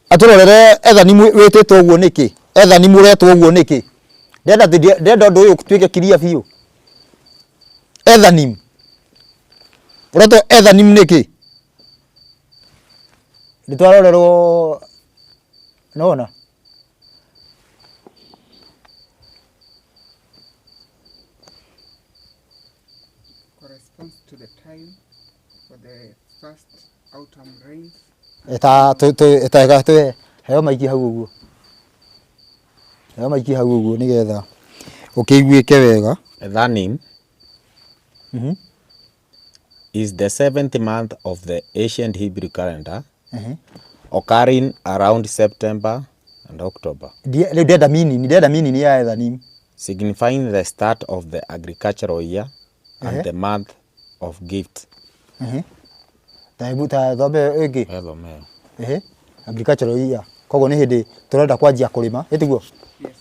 Speaker 3: atũrorere Ethanim wĩtĩtwo ũguo nĩkĩ Ethanim ũretwo ũguo nĩkĩ ndenda ndenda ũndũ ũyũ ũtuĩke kiria biũ Ethanim ũretwo Ethanim nĩkĩ nĩ twarorerwo nona
Speaker 5: Corresponds to the time for the first autumn rains.
Speaker 3: Eta tũ tũ eta tũ heo maiki hau ũguo. Heo maiki hau ũguo nĩgetha ũkĩiguĩke wega.
Speaker 4: Ethanim is the seventh month of the ancient Hebrew calendar, occurring around September and October,
Speaker 3: Rĩu ndĩrenda meaning, ndĩrenda meaning ya Ethanim.
Speaker 4: signifying the start of the agricultural year and the month of gift.
Speaker 3: Ta hebu ta thome ĩngĩ.
Speaker 4: Ethome ĩyo.
Speaker 3: Ehe. Agricultural year. Koguo nĩ hĩndĩ tũrenda kwanjia kũrĩma, ĩ tiguo?
Speaker 5: Yes.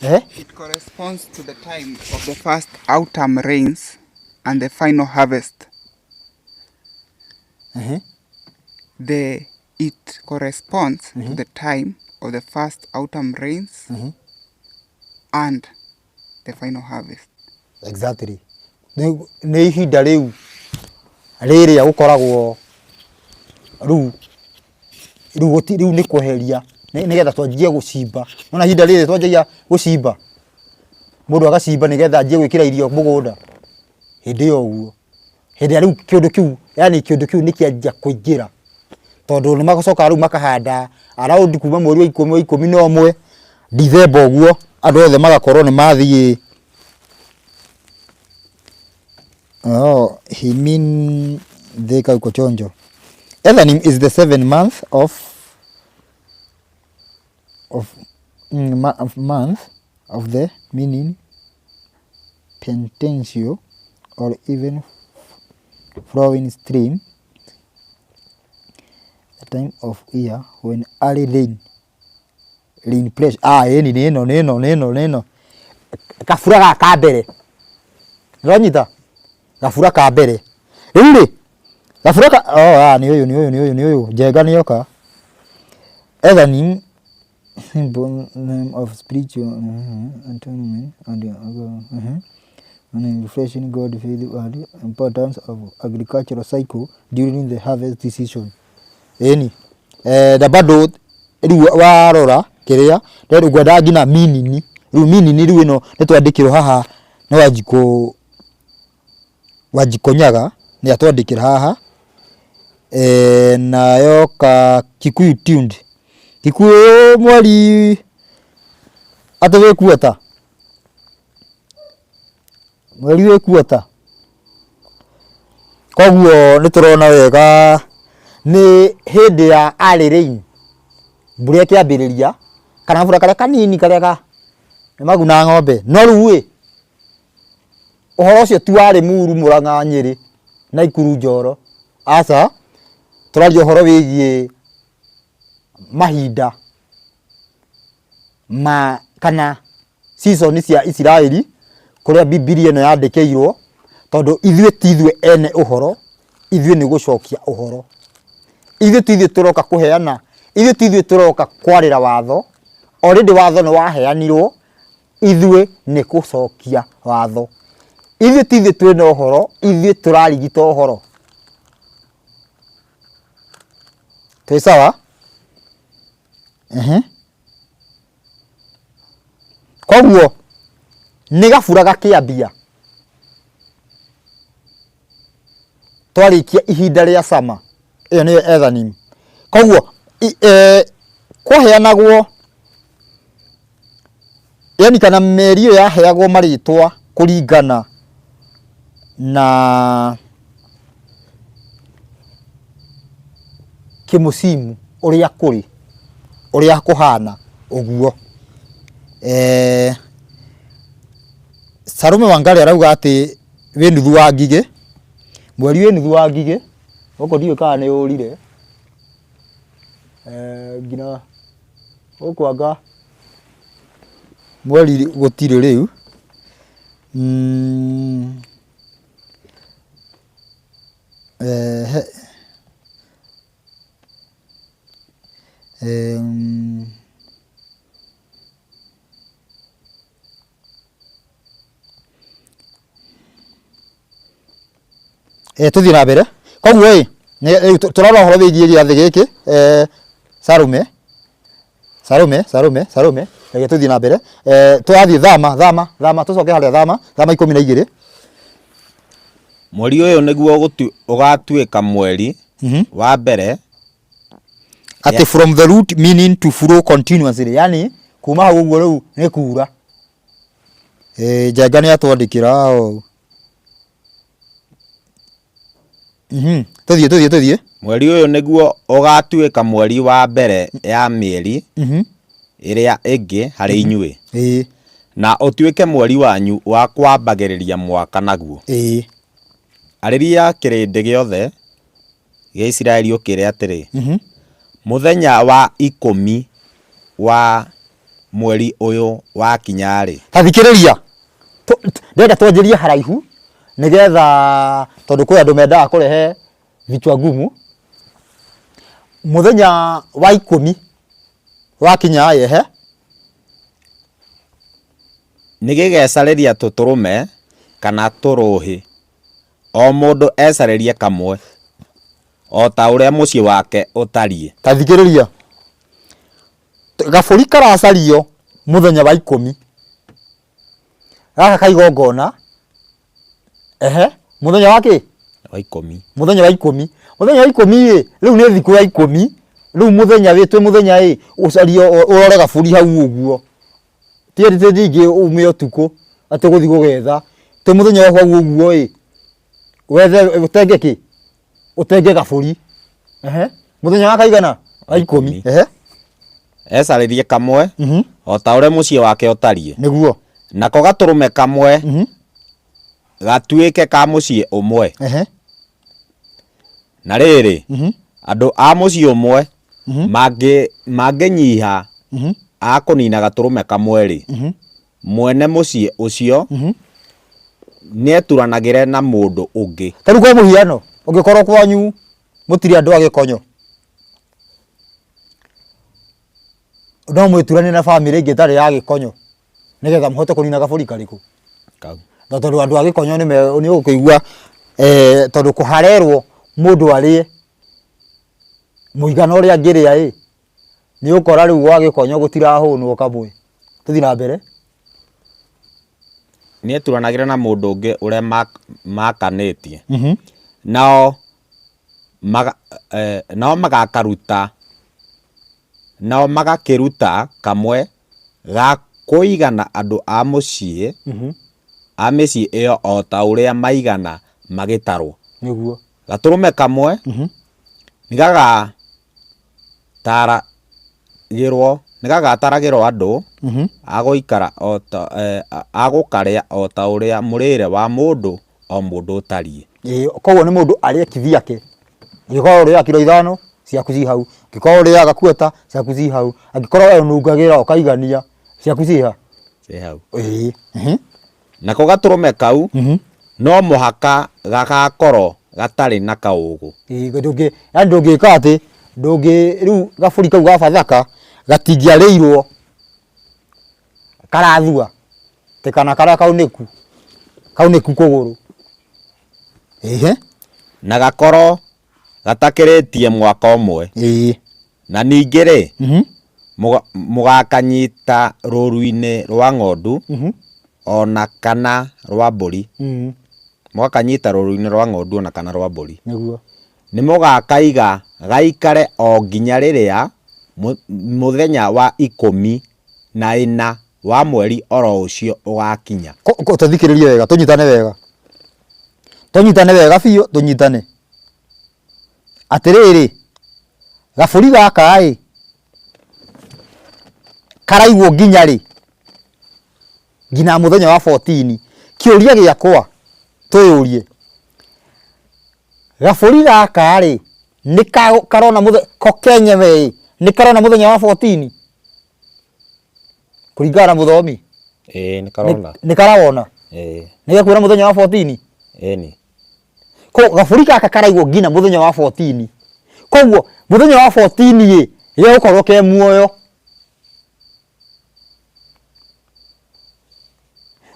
Speaker 3: Ehe.
Speaker 5: It corresponds to the time of the first autumn rains and the final harvest.
Speaker 3: Ehe.
Speaker 5: The it corresponds to the time of the first autumn rains and the final harvest.
Speaker 3: Exactly. Nĩ nĩ ihinda rĩu rĩrĩa gũkoragwo rĩu rĩu gũti rĩu nĩ kweheria nĩ nĩgetha twanjie gũcimba. Nĩwona ihinda rĩrĩ twanjagia gũcimba, mũndũ agacimba nĩgetha anjie gwĩkĩra irio mũgũnda, hĩndĩ ĩyo ũguo. Hĩndĩ ĩrĩa rĩu kĩũndũ kĩu yani kĩũndũ kĩu nĩkĩanjia kũingĩra tondũ nĩ macokaga rĩu makahanda around kuma mweri wa ikũmi wa ikũmi na ũmwe December ũguo andũ othe magakorwo nĩ mathiĩ Oh, he mean Thika uko chonjo. Ethanim is the seventh month of of, mm, ma, of month of the meaning potential or even flowing stream the time of year when early rain rain pressure ah ĩni nĩ ĩno nĩ ĩno nĩ ĩno nĩ ĩno kabura gaka ka mbere ũranyita gabura ka mbere rĩu rĩ gabura ka oh ah nĩ ũyũ nĩ ũyũ nĩ ũyũ nĩ ũyũ njenga nĩ yoka Ethanim symbol name of spiritual atonement and and refreshing God faith and importance of agricultural cycle during the harvest season ĩni eh, na bado rĩu warora kĩrĩa rĩu ngwendaga nginya meaning rĩu meaning rĩu ĩno nĩ twandĩkĩrwo haha nĩ Wanjikũ Wanjikũ Nyaga nĩ atwandĩkĩra haha eh, na yoka Kikuyu tuned Kikuyu mweri atĩ wĩ kuota mweri wĩ kuota koguo nĩ tũrona wega nĩ hĩndĩ ya early rain mbura ĩkĩambĩrĩria kana gabura karĩa kanini karĩa ka nĩ maguna ng'ombe no rĩu ĩ ũhoro ũcio ti wa Limuru Murang'a Nyĩrĩ Naikuru Njoro aca tũraria ũhoro wĩgiĩ mahinda ma kana season cia Isiraeli kũrĩa Bibilia ĩno yandĩkĩirwo tondũ ithuĩ ti ithuĩ ene ũhoro ithuĩ nĩ gũcokia ũhoro ithuĩ ti ithuĩ tũroka kũheana ithuĩ ti ithuĩ tũroka kwarĩra watho already watho nĩ waheanirwo ithuĩ nĩ gũcokia watho ithuĩ ti ithuĩ twĩna ũhoro ithuĩ tũrarigita ũhoro twĩ sawa Ehe. Koguo nĩ gabura gakĩambia twarĩkia ihinda rĩa sama ĩyo nĩyo Ethanim. Koguo eh, kwaheanagwo yani kana mĩeri ĩyo yaheagwo marĩtwa kũringana na kĩmũcimu ũrĩa kũrĩ ũrĩa kũhana ũguo. Eh, Salome Wangari arauga atĩ wĩ nuthu wa ngigĩ. Mweri wĩ nuthu wa ngigĩ, gũkũ ndiũĩ kana nĩ ũrire, nginya gũkũ anga mweri gũtirĩ rĩu. Tũthiĩ na mbere. Koguo ĩ, rĩu tũrarora ũhoro wĩgiĩ gĩathĩ gĩkĩ, Salome, Salome, Salome, Salome, reke tũthiĩ na mbere. Tũrathiĩ Thama, Thama, Thama, tũcoke harĩa Thama, Thama 12.
Speaker 4: Mweri ũyũ nĩguo ũgatuĩka mweri wa mbere
Speaker 3: Atĩ from the root meaning to flow continuously, yani kuma hau ũguo rĩu nĩ kura. Njenga nĩ atwandĩkĩra ũũ. Tũthiĩ, tũthiĩ, tũthiĩ.
Speaker 4: Mweri ũyũ nĩguo ũgaatuĩka mweri wa mbere ya mĩeri ĩrĩa ĩngĩ harĩ inyuĩ, na ũtuĩke mweri wanyu wa kwambagĩrĩria mwaka naguo. Arĩria kĩrĩndĩ gĩothe gĩa Isiraeli ũkĩĩre atĩrĩ, Mũthenya wa ikũmi wa mweri ũyũ wakinya-rĩ.
Speaker 3: Ta thikĩrĩria, ndĩrenda twanjĩrie haraihu nĩgetha tondũ kwĩ andũ mendaga kũrehe vichwa ngumu. Mũthenya wa ikũmi wakinya-ĩ, ehe.
Speaker 4: Nĩgĩgecarĩria tũtũrũme kana tũrũhĩ, o mũndũ ecarĩrie kamwe, o ta ũrĩa mũciĩ wake ũtariĩ.
Speaker 3: Ta thikĩrĩria, Gabũri karacario mũthenya wa ikũmi. Gaka ka igongona, ehe, mũthenya wa kĩ?
Speaker 4: Wa ikũmi.
Speaker 3: Mũthenya wa ikũmi. Mũthenya wa ikũmi ĩ, rĩu nĩ thikũ ya ikũmi, rĩu mũthenya wĩ, twĩ mũthenya ĩ, ũcario ũrore gabũri hau ũguo. Ti atĩ ningĩ ume ũtukũ atĩ ũgũthiĩ gũgetha, twĩ mũthenya wa hau ũguo ĩ, wethe ũtenge kĩ? Ũtenge gabũri. Ehe. Mũthenya wa kaigana? Wa ikũmi. Ehe.
Speaker 4: Ecarĩrie kamwe o ta ũrĩa mũciĩ wake ũtariĩ.
Speaker 3: Nĩguo.
Speaker 4: Nako gatũrũme kamwe gatuĩke ka mũciĩ ũmwe.
Speaker 3: Ehe.
Speaker 4: Na rĩrĩ, andũ a mũciĩ ũmwe mangĩnyiha a kũnina gatũrũme kamwe-rĩ, mwene mũciĩ ũcio nĩeturanagĩre na mũndũ ũngĩ.
Speaker 3: Ta rĩu kwa mũhiano, ũngĩkorwo kwanyu mũtirĩ andũ a gĩkonyo, no mwĩturane na bamĩrĩ ĩngĩ ĩtarĩ ya gĩkonyo nĩgetha mũhote kũnina gabũri karĩkũ?
Speaker 4: Kau.
Speaker 3: Na tondũ andũ a gĩkonyo nĩ ũkũigua tondũ kũharerwo mũndũ arĩe mũigana ũrĩa angĩrĩa ĩ, nĩ ũkora rĩu gwa gĩkonyo gũtirahũnwo kamwe. Tũthiĩ na mbere.
Speaker 4: Nĩeturanagĩre na mũndũ ũngĩ ũrĩa maakanĩtie, nao nao magakaruta nao magakĩruta kamwe ga kũigana andũ a mũciĩ a mĩciĩ ĩyo o ta ũrĩa maigana magĩtarwo.
Speaker 3: Nĩguo.
Speaker 4: Gatũrũme kamwe nĩgagataragĩrwo andũ a gũikara o ta a gũkarĩa o ta ũrĩa mũrĩre wa mũndũ o mũndũ ũtariĩ.
Speaker 3: Ĩĩ, koguo nĩ mũndũ arĩe kivyake. Angĩkorwo ũrĩaga kiro ithano, ciaku ci hau. Angĩkorwo ũrĩaga quarter, ciaku ci hau. Angĩkorwo we ũnungagĩra ũkaigania, ciaku ciĩ ha?
Speaker 4: Ciĩ hau.
Speaker 3: Ĩĩ.
Speaker 4: Nako gatũrũme kau no mũhaka gagakorwo gatarĩ na kaũũgũ.
Speaker 3: Ĩĩ ndũngĩ, yaani ndũngĩka atĩ, ndũngĩ, rĩu gabũri kau ga Bathaka gatingĩarĩirwo karathua, atĩ kana karĩa kaunĩku, kaunĩku kũgũrũ. Ĩhĩ.
Speaker 4: Na gakorwo gatakĩrĩtie mwaka ũmwe.
Speaker 3: Ĩĩ.
Speaker 4: Na ningĩ-rĩ, mũgakanyita rũũru-inĩ rwa ng'ondu o na kana rwa mbũri. Mũgakanyita rũũru-inĩ rwa ng'ondu o na kana rwa mbũri.
Speaker 3: Nĩguo.
Speaker 4: Nĩmũgakaiga gaikare o nginya rĩrĩa mũthenya wa ikũmi na ĩna wa mweri o ro ũcio ũgakinya.
Speaker 3: Tũthikĩrĩrie wega, tũnyitane wega. Tũnyitane wega biũ, tũnyitane. Atĩrĩrĩ, gabũri gaka-ĩ, karaigwo nginya rĩ? Nginya mũthenya wa 14. Kĩũria gĩakwa twĩyũrie, Gabũri gaka rĩ, nĩ karona mũthenya, ko kenyewe ĩ, nĩ karona mũthenya wa 14 kũringana na mũthomi?
Speaker 4: Ĩĩ nĩ karona.
Speaker 3: Nĩ karawona?
Speaker 4: Ĩĩ.
Speaker 3: Nĩ gekuona mũthenya wa 14?
Speaker 4: Ĩni.
Speaker 3: Koguo gabũri gaka karaigwo nginya mũthenya wa 14. Koguo mũthenya wa 14 ĩ, gegũkorwo ke muoyo.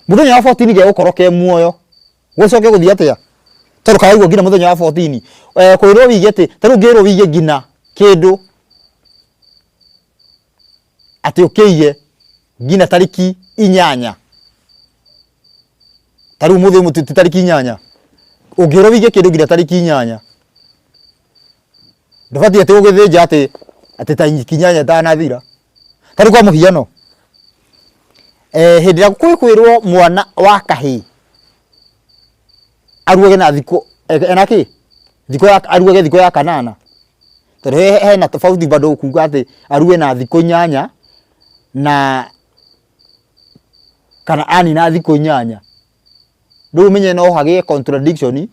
Speaker 3: Mũthenya wa 14 gegũkorwo ke muoyo. Gũcoke gũthiĩ atĩa? Tondũ karaigwo nginya mũthenya wa 14. Eh, kwĩrwo wige atĩ, ta rĩu ngĩrwo wige nginya kĩndũ atĩ ũkĩige nginya tarĩki 8. Ta rĩu ũmũthĩ ũmwe ti tarĩki 8. Ũngĩrwo wige kĩndũ nginya tarĩki 8. Ndũbatiĩ atĩ ũgĩthĩnja atĩ atĩ tarĩki 8 ĩtanathira. Ta rĩu kwa mũhiano, eh, hĩndĩ ĩrĩa kwĩ kwĩrwo mwana wa kahĩĩ aruage na thikũ ena kĩ thikũ ya aruage thikũ ya kanana, tondũ hena tofauti bado kuga atĩ arue na thikũ 8 na kana anina thikũ 8. Rĩu ũmenye no hagĩe contradiction,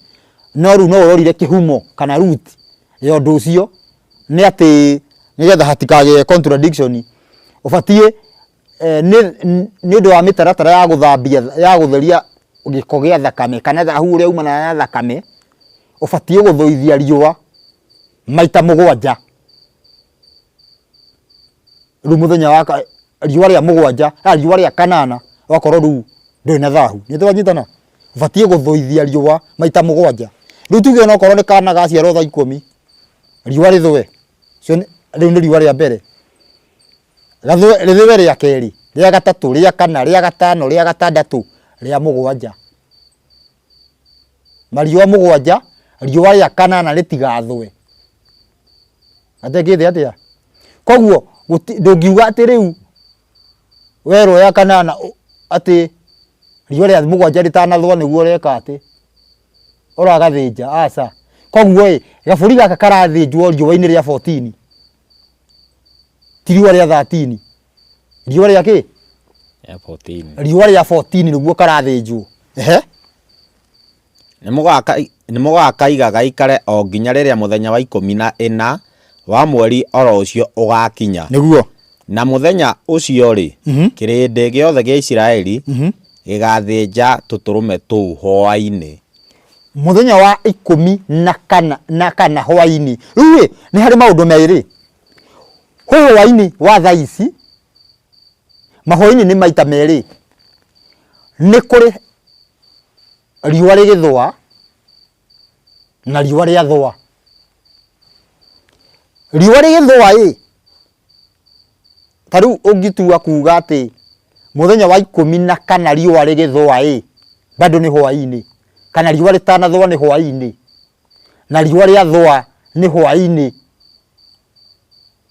Speaker 3: no rĩu no ũrorire kĩhumo kana root ya ũndũ ũcio nĩ atĩ nĩgetha hatikagĩe contradiction, ũbatiĩ nĩ ũndũ wa mĩtaratara ya gũthambia ya gũtheria gĩko gĩa thakame kana thahu ũrĩa umanaga na thakame, ũbatiĩ gũthũithia riũa maita 7. Rĩu mũthenya wa riũa rĩa 7, riũa rĩa 8 ũgakorwo rĩu ndũrĩ na thahu. Nĩ twanyitana? Ũbatiĩ gũthũithia riũa maita 7. Rĩu tuge onokorwo nĩ kana gaciarwo thaa 10, riũa rĩthũe, rĩu nĩ riũa rĩa mbere. Rĩthũe rĩa kerĩ, rĩa gatatũ, rĩa kana, rĩa gatano, rĩa gatandatũ, rĩa 7. Mariũa 7, riũa rĩa 8 rĩtigathũe. Atekĩte atĩa? Koguo ndũngiuga atĩ rĩu werwo ya 8 atĩ riũa rĩa 7 rĩtanathũa nĩguo ũreka atĩ ũragathĩnja, aca. Koguo ĩ, gabũri gaka karathĩnjwo riũa-inĩ rĩa 14, ti riũa rĩa 13. Riũa rĩa kĩ?
Speaker 4: Rĩa 14.
Speaker 3: Riũa rĩa 14 nĩguo karathĩnjwo. Ehe.
Speaker 4: Nĩ mũgakaiga gaikare o nginya rĩrĩa mũthenya wa 14 wa mweri o ro ũcio ũgaakinya.
Speaker 3: Nĩguo.
Speaker 4: Na mũthenya ũcio-rĩ, kĩrĩndĩ gĩothe gĩa Isiraeli gĩgaathĩnja tũtũrũme tũu hwaĩ-inĩ.
Speaker 3: Mũthenya wa 14 hwaĩ-inĩ. Rĩu-ĩ, nĩ harĩ maũndũ merĩ. Kwĩ hwaĩ-inĩ wa thaa ici, mahwaĩ-inĩ nĩ maita merĩ. Nĩ kũrĩ riũa rĩgĩthũa na riũa rĩathũa. Riũa rĩgĩthũa ĩ, ta rĩu ũngĩtua kuga atĩ mũthenya wa 14 riũa rĩgĩthũa ĩ, bado nĩ hwaĩ-inĩ, kana riũa rĩtanathũa nĩ hwaĩ-inĩ, na riũa rĩathũa nĩ hwaĩ-inĩ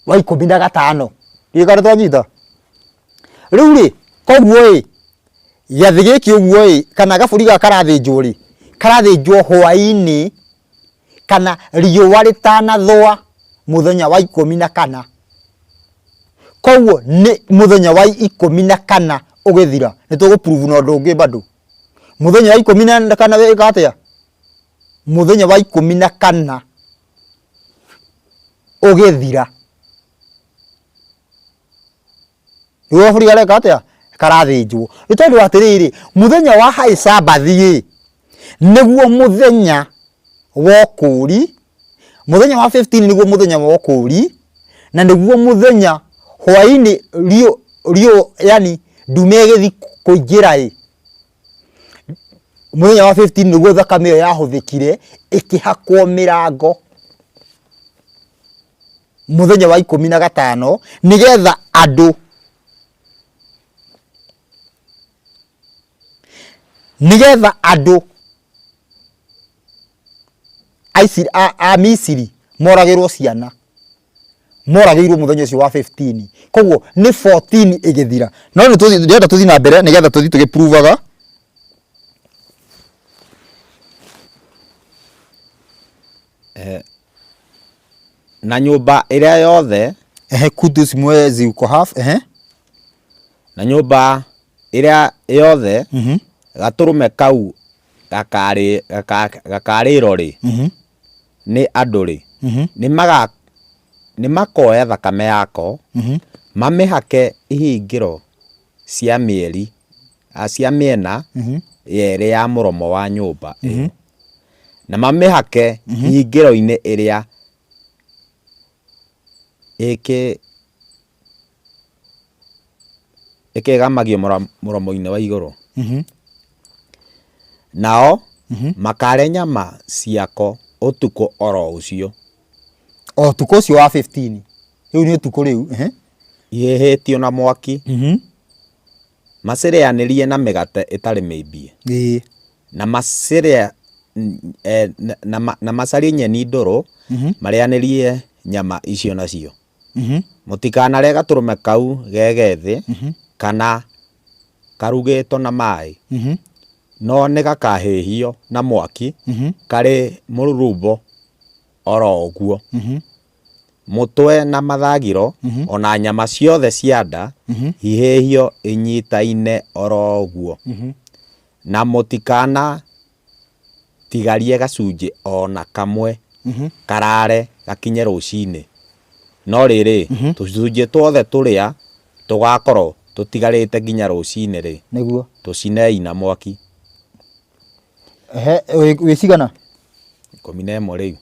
Speaker 3: wa 15. Ndiũĩ kana twanyita. Rĩu rĩ, koguo ĩ, gĩathĩ gĩkĩ ũguo ĩ, kana gabũri gaka karathĩnjwo rĩ, karathĩnjwo hwaĩ-inĩ kana riũa rĩtanathũa mũthenya wa 14. Koguo nĩ mũthenya wa 14 ũgĩthira, nĩ tũgũ prove na ũndũ ũngĩ bado. Mũthenya wa 14 wĩka atĩa? Mũthenya wa 14 ũgĩthira. Nĩguo gabũri kareka atĩa? Karathĩnjwo. Nĩ tondũ atĩrĩrĩ, mũthenya wa high Sabbath ĩ, nĩguo mũthenya wa ũkũũri, mũthenya wa 15 nĩguo mũthenya wa ũkũũri, na nĩguo mũthenya hwaĩ-inĩ riũ yani ndume ĩgĩthiĩ kũingĩra ĩ, mũthenya wa 15 nĩguo thakame ĩyo yahũthĩkire ĩkĩhakwo mĩrango mũthenya wa 15 nĩgetha andũ nĩgetha andũ a Misiri moragĩrwo ciana moragĩirwo mũthenya ũcio wa 15. Koguo nĩ 14 ĩgĩthira. No nĩ tũthiĩ, ndĩrenda tũthiĩ na mbere nĩgetha tũthiĩ tũgĩprovaga.
Speaker 4: Na nyũmba ĩrĩa yothe.
Speaker 3: Ehe, Kudus mwezi uko half, ehe.
Speaker 4: Na nyũmba ĩrĩa yothe gatũrũme kau gakarĩrwo-rĩ, nĩ andũ-rĩ, nĩmakoya thakame yako, mamĩhake ihingĩro cia mĩeri, cia mĩena yerĩ ya mũromo wa nyũmba ĩyo, na mamĩhake hingĩro-inĩ ĩrĩa ĩkĩgamagio mũromo-inĩ wa igũrũ. Nao makarĩa nyama ciako ũtukũ o ro ũcio.
Speaker 3: O ũtukũ ũcio wa 15. Rĩu nĩ ũtukũ rĩu.
Speaker 4: Ihĩhĩtio na mwaki. Macirĩanĩrie na mĩgate ĩtarĩ mĩimbie. Na macirĩa na macarie nyeni ndũrũ marĩanĩrie nyama icio nacio. Mũtikanarĩe gatũrũme kau ge gethĩ kana karugĩtwo na maĩ, no nĩgakahĩhio na mwaki karĩ mũrurumbo o ro ũguo, mũtwe na mathagiro, o na nyama ciothe cia nda ihĩhio inyitaine o ro ũguo, na mũtikana tigarie gacunjĩ o na kamwe karaare gakinye rũcinĩ. No rĩrĩ, tũcunjĩ tuothe tũrĩa tũgaakorũo tũtigarĩte nginya rũcinĩ-rĩ,
Speaker 3: Nĩguo.
Speaker 4: tũcinei na mwaki.
Speaker 3: Ehe, wĩ cigana?
Speaker 4: 11 rĩu.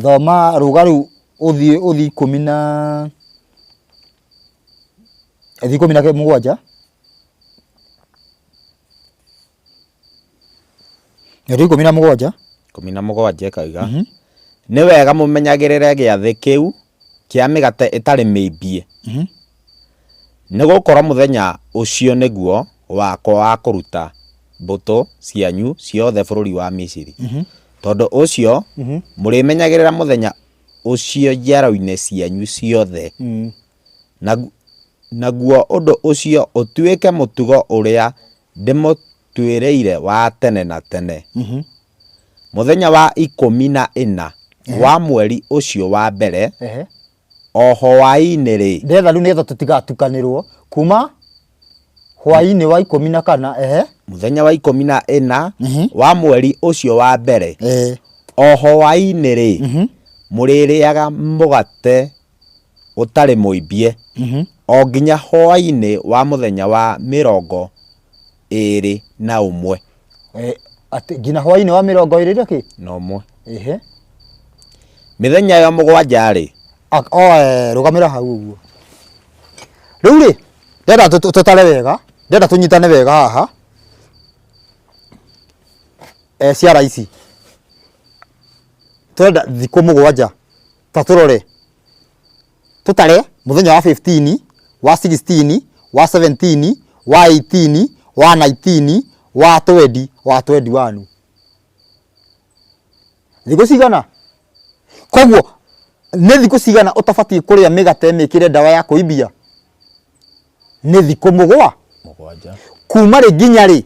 Speaker 3: Thoma rũga rĩu ũthiĩ ũthiĩ ikũmi na thiĩ 17. Mĩeri 17.
Speaker 4: 17 ĩkoiga, Nĩ wega mũmenyagĩrĩre gĩathĩ kĩu kĩa mĩgate ĩtarĩ mĩimbie, nĩ gũkorũo mũthenya ũcio nĩguo wakwa wa kũruta mbũtũ cianyu ciothe bũrũri wa Misiri. Tondũ ũcio mũrĩmenyagĩrĩra mũthenya ũcio njiaro-inĩ cianyu ciothe, naguo ũndũ ũcio ũtuĩke mũtugo ũrĩa ndĩmũtuĩrĩire wa tene na tene. Mũthenya wa 14 wa mweri ũcio wa mbere, o hwaĩ-inĩ-rĩ.
Speaker 3: Ndĩretha rĩu nĩgetha tũtigatukanĩrwo kuma hwaĩ-inĩ wa 14 ehe.
Speaker 4: Mũthenya wa 14 wa mweri ũcio wa mbere, o hwaĩ-inĩ-rĩ, mũrĩrĩaga mũgate ũtarĩ mũimbie, o nginya hwaĩ-inĩ wa mũthenya wa 21.
Speaker 3: Atĩ nginya hwaĩ-inĩ wa 21 kĩ?
Speaker 4: Na ũmwe.
Speaker 3: Ehe.
Speaker 4: Mĩthenya ĩyo mũgwanja-rĩ.
Speaker 3: Rũgamĩra hau ũguo. Rĩu rĩ, ndĩrenda tũtare wega, ndĩrenda tũnyitane wega haha. Ciara ici. Tũrenda thikũ 7. Ta tũrore. Tũtare mũthenya wa 15, wa 16, wa 17, wa 18, wa 19, wa 20, wa 21. Thikũ cigana? Koguo nĩ thikũ cigana ũtabatiĩ kũrĩa mĩgate mĩkĩre ndawa ya kũimbia? Nĩ thikũ
Speaker 4: 7.
Speaker 3: Kuma rĩ nginya rĩ?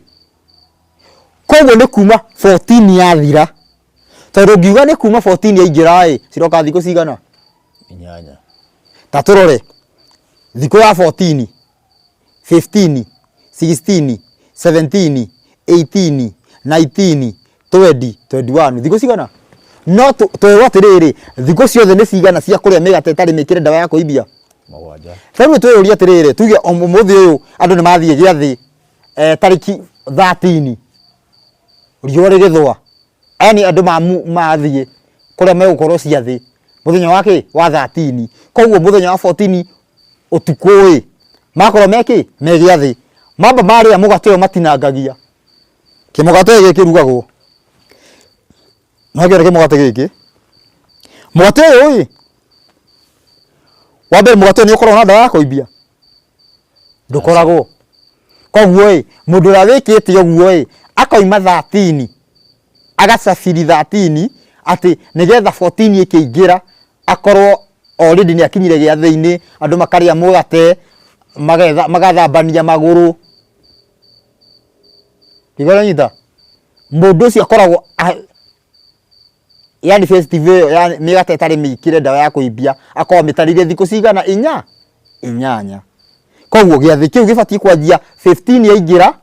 Speaker 3: Koguo nĩ kuma 14 yathira. Tondũ ngiuga nĩ kuma 14 yaingĩra ĩ, ciroka thikũ cigana?
Speaker 4: 8.
Speaker 3: Ta tũrore thikũ ya 14, 15, 16, 17, 18, 19, 20, 21. Thikũ cigana? No twĩrwo atĩrĩrĩ, thikũ ciothe nĩ cigana cia kũrĩa mĩgate ĩtarĩ mĩkĩre ndawa ya kũimbia?
Speaker 4: 7.
Speaker 3: Rĩu twĩyũrie atĩrĩrĩ, tuge ũmũthĩ ũyũ andũ nĩ mathiĩ gĩathĩ tarĩki 13 riũa rĩgĩthũa. Aya nĩ andũ mathiĩ kũrĩa megũkorwo ciathĩ mũthenya wa kĩ? Wa 13. Koguo mũthenya wa 14 ũtukũ ĩ, makorwo me kĩ? Me gĩathĩ. Mamba marĩa mũgate ũyũ matinangagia. Kĩmũgate gĩkĩ kĩrugagwo. Nĩwakĩona kĩmũgate gĩkĩ? Mũgate ũyũ ĩ, wa mbere mũgate ũyũ nĩ ũkoragwo na ndawa ya kũimbia? Ndũkoragwo. Koguo ĩ, mũndũ ũrĩa wĩkĩte ũguo ĩ, akoima 13, agacabiri 13, atĩ nĩgetha 14 ĩkĩingĩra, akorwo already nĩ akinyire gĩathĩ-inĩ, andũ makarĩa mũgate, magathambania magũrũ. Nĩũranyita? Mũndũ ũcio akoragwo yani festive ĩyo ya mĩgate ĩtarĩ mĩkĩre ndawa ya kũimbia, akoragwo amĩtarĩirie thikũ cigana? Inya? 8. Koguo gĩathĩ kĩu gĩbatiĩ kwanjia 15 yaingĩra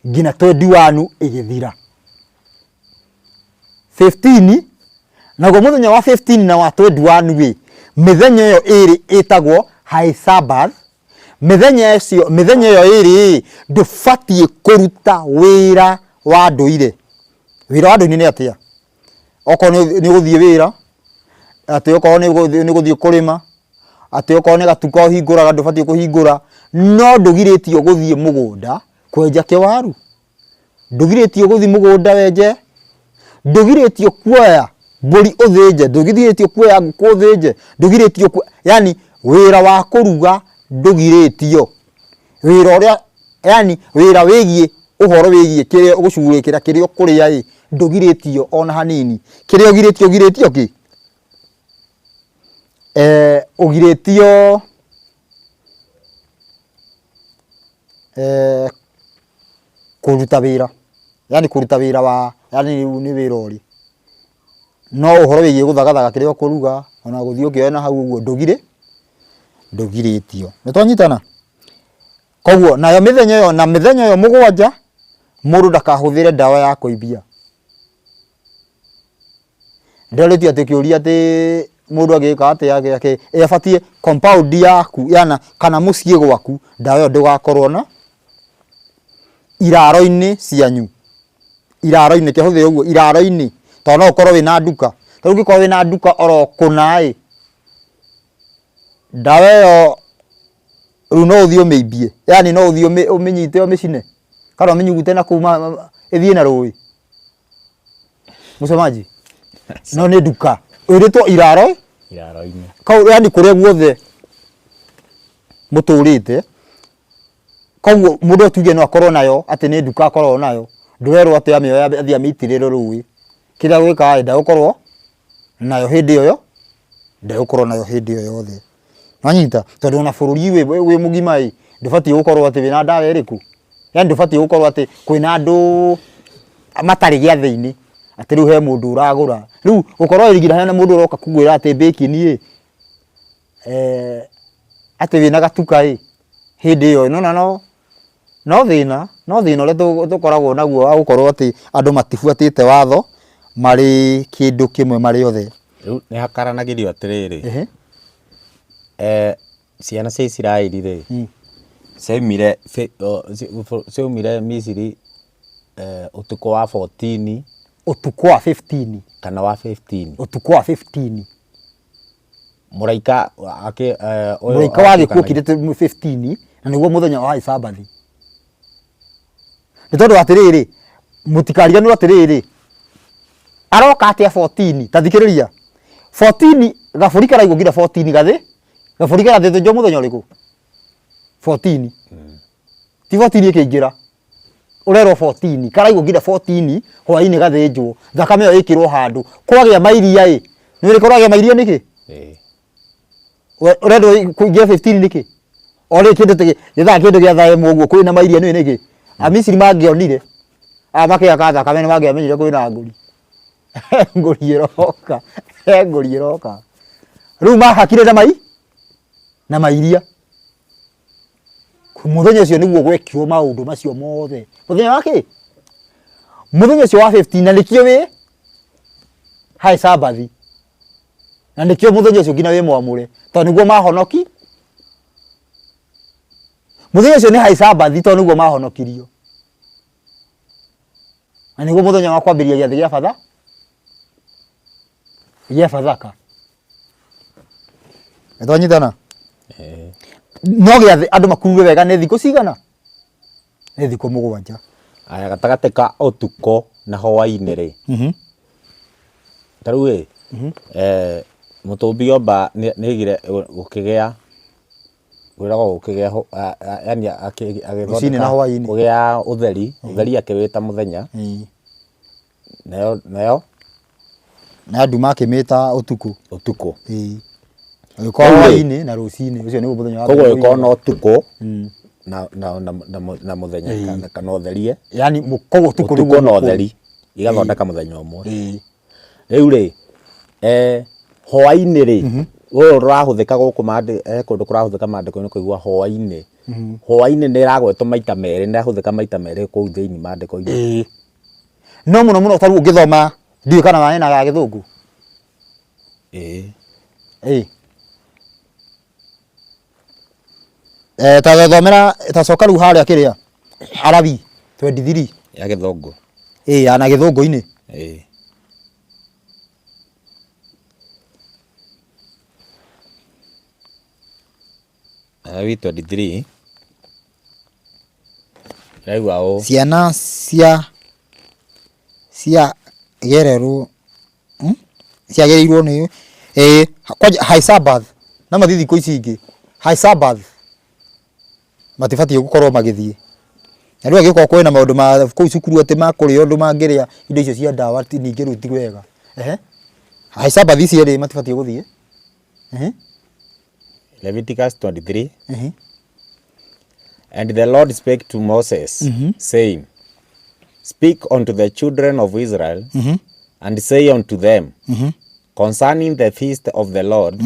Speaker 3: nginya 21 ĩgĩthira. 15 Naguo mũthenya wa 15 na wa 21 rĩ, mĩthenya ĩyo ĩrĩ ĩtagwo high Sabbath. Mĩthenya ĩcio, mĩthenya ĩyo ĩrĩ ĩ, ndũbatiĩ kũruta wĩra wa ndũire. Wĩra wa ndũire nĩ atĩa? Okorwo nĩ ũgũthiĩ wĩra, atĩ okorwo nĩ ũgũthiĩ kũrĩma, atĩ okorwo nĩ gatuka ũhingũraga ndũbatiĩ kũhingũra, no ndũgirĩtio gũthiĩ mũgũnda kwenja kĩwaru, ndũgirĩtio gũthiĩ mũgũnda wenje, ndũgirĩtio kuoya mbũri ũthĩnje, ndũgirĩtio kuoya ngũkũ ũthĩnje, ndũgirĩtio yani wĩra wa kũruga ndũgirĩtio. Wĩra ũrĩa yani wĩra wĩgiĩ ũhoro wĩgiĩ kĩrĩa gũcugurĩkĩra kĩrĩa ũkũrĩa ĩ, ndũgirĩtio ona hanini. Kĩrĩa ũgirĩtio ũgirĩtio kĩ? Eh, ũgirĩtio eh, kũruta wĩra yani kũruta wĩra wa yani rĩu nĩ wĩra ũrĩ no ũhoro wĩgiĩ gũthagathaga kĩrĩa ũkũruga ona gũthiĩ ũkĩoya na hau ũguo ndũgirĩ ndũgirĩtio nĩ twanyitana koguo nayo mĩthenya ĩyo na mĩthenya ĩyo mũgwanja mũndũ ndakahũthĩre ndawa ya kũimbia Ndorĩtio atĩ kĩũria atĩ mũndũ angĩka atĩa akĩ ĩbatiĩ compound yaku yana kana mũciĩ gwaku ndawa ĩyo ndũgakorwo na iraro-inĩ cianyu. Iraro-inĩ kĩhũthĩre ũguo iraro-inĩ tondũ no ũkorwo wĩna nduka. Ta rĩu ũngĩkorwo wĩna nduka oro kũna ĩ, ndawa ĩyo rĩu no ũthiĩ ũmĩimbie, yaani no ũthiĩ ũmĩnyite ũmĩcine kana ũmĩnyugute na kũu ĩthiĩ na rũĩ. Mũcemaji no nĩ nduka ĩrĩtwo iraro
Speaker 4: Iraro-inĩ.
Speaker 3: Kau yani kũrĩa guothe mũtũrĩte koguo mũndũ tuge no akorwo nayo atĩ nĩ nduka akorwo nayo ndũrerwo atĩ amĩoya athiĩ amĩitĩrĩre rũĩ kĩrĩa gwĩka ĩ ndagũkorwo nayo hĩndĩ ĩyo ndegũkorwo nayo hĩndĩ ĩyo yothe Wanyita? Tondũ ona bũrũri wĩ wĩ mũgima ĩ, ndũbatiĩ gũkorwo atĩ wĩna ndawa ĩrĩkũ? Yaani ndũbatiĩ gũkorwo atĩ kwĩna andũ matarĩ gĩathĩ-inĩ, atĩ rĩu he mũndũ ũragũra. Rĩu gũkorwo nginya hena mũndũ ũroka kũgwĩra atĩ bacon ĩ, atĩ wĩna gatuka ĩ, hĩndĩ ĩyo nĩ wona no no thĩna, no thĩna ũrĩa tũkoragwo naguo wa gũkorwo atĩ andũ matibuatĩte watho marĩ kĩndũ kĩmwe marĩ othe.
Speaker 4: Rĩu nĩ hakaranagĩrio atĩrĩrĩ, eh, ciana cia Isiraeli rĩ, ciaumire ciaumire Misiri eh, ũtukũ wa 14
Speaker 3: Ũtukũ wa 15.
Speaker 4: Kana wa 15.
Speaker 3: Ũtukũ wa 15.
Speaker 4: Mũraika akĩ eh,
Speaker 3: ũyũ Mũraika wa gĩkuũ okire 15 na nĩguo mũthenya wa Isambathi. Nĩ tondũ atĩrĩrĩ, mũtikariganĩrwo atĩrĩrĩ, aroka atĩa 14 ta thikĩrĩria 14 gabũri karaigwo nginya 14 gathĩ gabũri karathĩnjwo mũthenya ũrĩkũ 14 ti 14 ĩkĩingĩra ũrerwo 14 karaigwo nginya 14 hwainĩ gathĩnjwo thakame ĩyo ĩkĩrwo handũ kwagĩa mairia ĩ nĩ ũrĩkũ ũragĩa mairia nĩkĩ Ũrendwo kũingĩra 15 nĩkĩ o rĩ kĩndũ gĩthaa kĩndũ gĩa thaa ĩmwe ũguo kwĩna mairia nĩ nĩkĩ Amisiri mangĩonire aya makĩhaka thakame nĩ mangĩamenyire kwĩna ngũri ngũri ĩroka he ngũri ĩroka rĩu mahakire na mai na mairia Mũthenya ũcio nĩguo gwekirwo maũndũ macio mothe. Mũthenya wa kĩ? Mũthenya ũcio wa 15 na nĩkĩo wĩ high Sabbath. Na nĩkĩo mũthenya ũcio nginya wĩ mwamũre tondũ nĩguo mahonoki. Mũthenya ũcio nĩ high Sabbath tondũ nĩguo mahonokirio. Na nĩguo mũthenya wa kwambĩrĩria gĩathĩ gĩa batha gĩa Bathaka. Nĩtwanyitana? No gĩathĩ andũ makurure wega nĩ thikũ cigana? Nĩ thikũ mũgwanja.
Speaker 4: Aya gatagatĩ ka ũtukũ na hwainĩ rĩ, ta rĩu ĩ, mũtũmbi omba nĩ aigire gũkĩgĩa, kwĩragwo gũkĩgĩa yaani
Speaker 3: Rũcinĩ na
Speaker 4: agĩthondeka
Speaker 3: hwainĩ.
Speaker 4: kũgĩa ũtheri, ũtheri akĩwĩta mũthenya. Nayo nayo
Speaker 3: Na nduma akĩmĩta ũtukũ.
Speaker 4: Ũtukũ.
Speaker 3: Ĩĩ. Ũgĩkorwo
Speaker 4: Rĩu rĩ,
Speaker 3: hwainĩ na rũcinĩ ũcio nĩguo mũthenya wa
Speaker 4: koguo
Speaker 3: mbere
Speaker 4: gĩkorwo na
Speaker 3: ũigana.
Speaker 4: ũtukũ na na na na na mũthenya kana kana ũtheri eh?
Speaker 3: Yaani koguo ũtukũ
Speaker 4: ũtukũ
Speaker 3: nĩguo
Speaker 4: na
Speaker 3: mũkũrũ.
Speaker 4: ũtheri igathondeka mũthenya ũmwe.
Speaker 3: Ĩĩ.
Speaker 4: Rĩu rĩ, eh, hwainĩ rĩ, rũrũ rũrahũthĩka gũkũ mandĩ he kũndũ kũrahũthĩka maandĩko-inĩ kũigua hwainĩ. Hwainĩ nĩ ĩragwetwo maita merĩ, nĩ ĩrahũthĩka maita merĩ kũu thĩinĩ maandĩko-inĩ.
Speaker 3: Ĩĩ. No mũno mũno ta rĩu ũngĩthoma ndiũĩ kana wĩ na ya gĩthũngũ.
Speaker 4: Ĩĩ.
Speaker 3: Ĩĩ. Eh, ta thomera ta coka rĩu harĩa kĩrĩa Arabi 23.
Speaker 4: Ya gĩthũngũ.
Speaker 3: Ĩĩ, ya na gĩthũngũ-inĩ.
Speaker 4: Ĩĩ. Alawi 23 ĩrauga ũũ.
Speaker 3: Ciana cia ciagererwo ciagĩrĩirwo nĩ ĩĩ kwanja high Sabbath no mathiĩ thikũ ici ingĩ high Sabbath matibatiĩ gũkorwo magĩthiĩ. Na rĩu angĩkorwo kwĩna maũndũ ma kũu cukuru atĩ ma kũrĩa ũndũ mangĩrĩa indo icio cia ndawa ningĩ rĩu ti wega. Ehe. High Sabbath ici erĩ matibatiĩ gũthiĩ. Ehe.
Speaker 4: Leviticus 23. And the Lord spake to Moses, saying, Speak unto the children of Israel, and say unto them, concerning the feast of the Lord,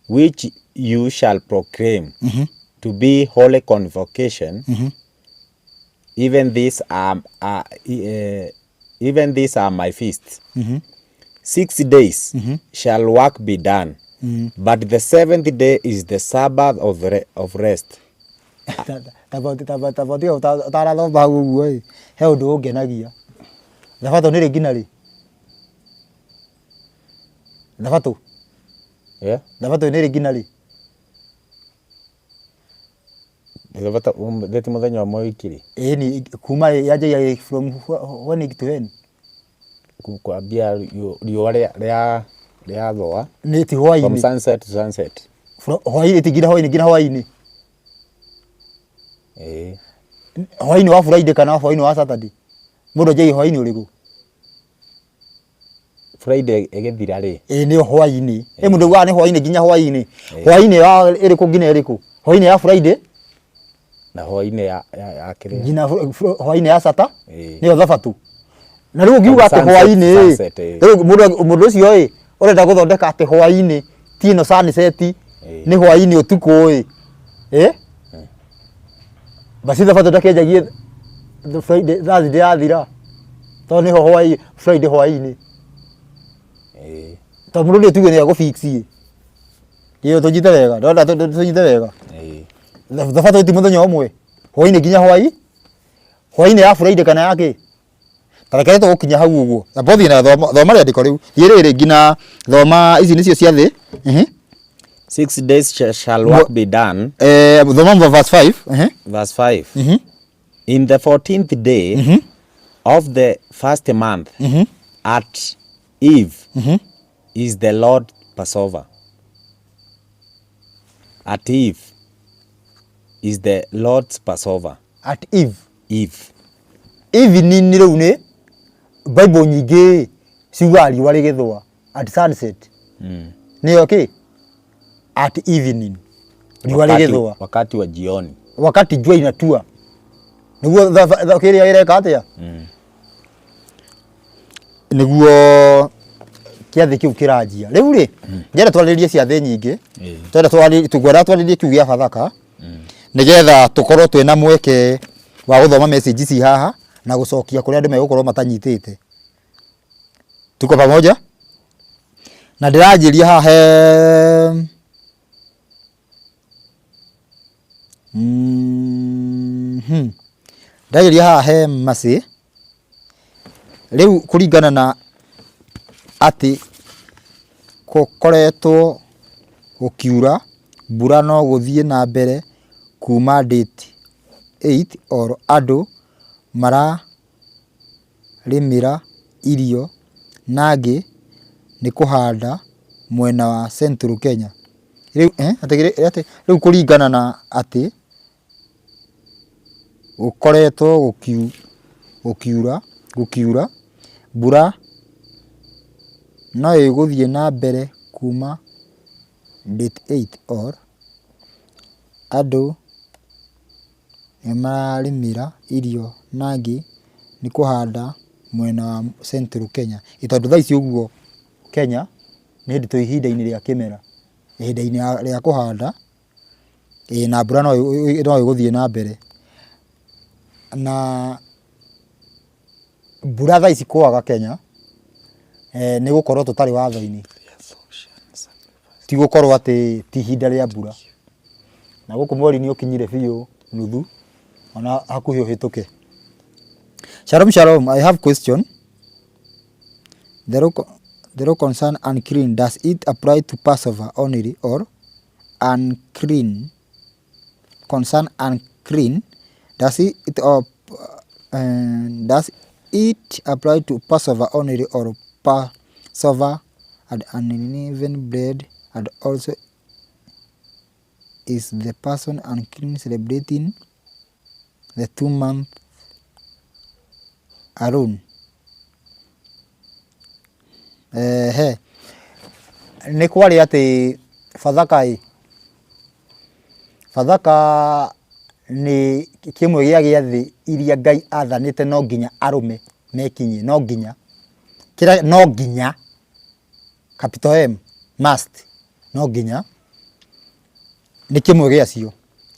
Speaker 4: which you shall proclaim to be holy convocation, even these are, even these are my feasts. 6 days shall work be done, but the seventh day is the Sabbath of rest.
Speaker 3: Taba tiga ũtarathoma hau ũguo ĩ, he ũndũ ũngenagia. Thabatũ nĩ rĩ nginya rĩ? Thabatũ?
Speaker 4: Yeah.
Speaker 3: Thabatũ nĩ rĩ nginya rĩ?
Speaker 4: Thabatũ theti mũthenya ũmwe wiki rĩ?
Speaker 3: Ĩni kuma yanjagia rĩ from when to when?
Speaker 4: Kwambia riũa rĩa rĩathũa.
Speaker 3: Nĩ ti hwainĩ.
Speaker 4: From sunset to sunset.
Speaker 3: From hwainĩ ti nginya hwainĩ nginya hwainĩ.
Speaker 4: Ĩĩ.
Speaker 3: Hwainĩ wa Friday kana hwainĩ wa Saturday? Mũndũ anjagia hwainĩ ũrĩkũ?
Speaker 4: Friday ĩgĩthira rĩ?
Speaker 3: Ĩĩ nĩyo hwainĩ. Ĩ mũndũ augaga nĩ hwainĩ nginya hwainĩ. Hwainĩ ya ĩrĩkũ nginya ĩrĩkũ? Hwainĩ ya Friday
Speaker 4: Na hwainĩ ya kĩrĩa?
Speaker 3: Nginya hwainĩ ya Sata
Speaker 4: Ĩĩ.
Speaker 3: nĩyo thabatũ. Na rĩu ũngiuga atĩ
Speaker 4: Sunset,
Speaker 3: hwainĩ ĩ,
Speaker 4: sunset, ĩĩ.
Speaker 3: rĩu mũndũ ũcio ĩ, ũrenda gũthondeka atĩ hwainĩ ti ĩno sunset
Speaker 4: Ĩĩ.
Speaker 3: nĩ hwainĩ ũtukũ ĩ. Ĩ? Basi thabatũ ndakĩanjagie Friday, Thursday yathira. Tondũ nĩho hwainĩ, Friday hwainĩ.
Speaker 4: Ĩĩ.
Speaker 3: Tondũ mũndũ nĩ tuge nĩ agũ fix ĩ. Ĩyo tũnyite wega, ndĩrenda tũnyite wega.
Speaker 4: Ĩĩ.
Speaker 3: Thabatũ ti mũthenya ũmwe. Hwainĩ nginya hwai. Hwainĩ ya Friday kana ya kĩ? Ta reke tũgũkinya hau ũguo. Amba ũthiĩ na thoma, thoma rĩandĩko rĩu. Thiĩ rĩrĩ nginya thoma ici nĩcio cia thĩ.
Speaker 4: 6 days shall work be done.
Speaker 3: Thoma verse 5.
Speaker 4: Verse 5. In the 14th day of the first month at eve is the Lord Passover. At eve is the Lord's Passover.
Speaker 3: At eve.
Speaker 4: Eve.
Speaker 3: Evening rĩu nĩ Bible nyingĩ ciugaga riũa rĩgĩthũa at sunset. Nĩyo kĩ? At evening. Riũa rĩgĩthũa.
Speaker 4: Wakati wa jioni.
Speaker 3: Wakati jua inatua. Nĩguo kĩrĩa ĩreka atĩa? Nĩguo kĩathĩ kĩu kĩranjia. Rĩu rĩ, ngĩenda twarĩrĩrie ciathĩ nyingĩ. Twenda tũngwenda twarĩrĩrie kiu gĩa Bathaka. Nĩgetha tũkorwo twĩna mweke wa gũthoma message ici haha na gũcokia kũrĩa andũ megũkorwo matanyitĩte. Tuko pamoja? Na ndĩranjĩria haha he Ndĩranjĩria haha he Mercy. Rĩu kũringana na atĩ gũkoretwo gũkiura mbura no gũthiĩ na mbere kuma date 8 or andũ mararĩmĩra irio na angĩ nĩ kũhanda mwena wa Central Kenya. Rĩu rĩu kũringana na atĩ gũkoretwo gũkiura mbura no ĩgũthiĩ na mbere kuma date 8 or andũ nĩ mararĩmĩra irio na angĩ nĩ kũhanda mwena wa Central Kenya. Ĩ tondũ thaa ici ũguo Kenya nĩ hĩndĩ twĩ ihinda-inĩ rĩa kĩmera, ihinda-inĩ rĩa kũhanda, ĩĩ na mbura no ĩgũthiĩ na mbere. Na mbura thaa ici kwaga Kenya nĩ gũkorwo tũtarĩ watho-inĩ. Ti gũkorwo atĩ ti ihinda rĩa mbura. Na gũkũ mweri nĩ ũkinyire biũ nuthu, ona hakuhĩ ũhĩtũke. Shalom shalom, I have question. The law, the law concern unclean, does it apply to Passover only or unclean? Concern unclean, does it, uh, does it apply to Passover only or Passover and unleavened bread, and also is the person unclean celebrating the 2 month alone? Ehe, nĩ kwarĩ atĩ Bathaka ĩ, Bathaka nĩ kĩmwe gĩa gĩathĩ iria Ngai athanĩte no nginya arũme mekinyie, no nginya, kĩrĩa no nginya, capital M, must, no nginya, nĩ kĩmwe gĩacio.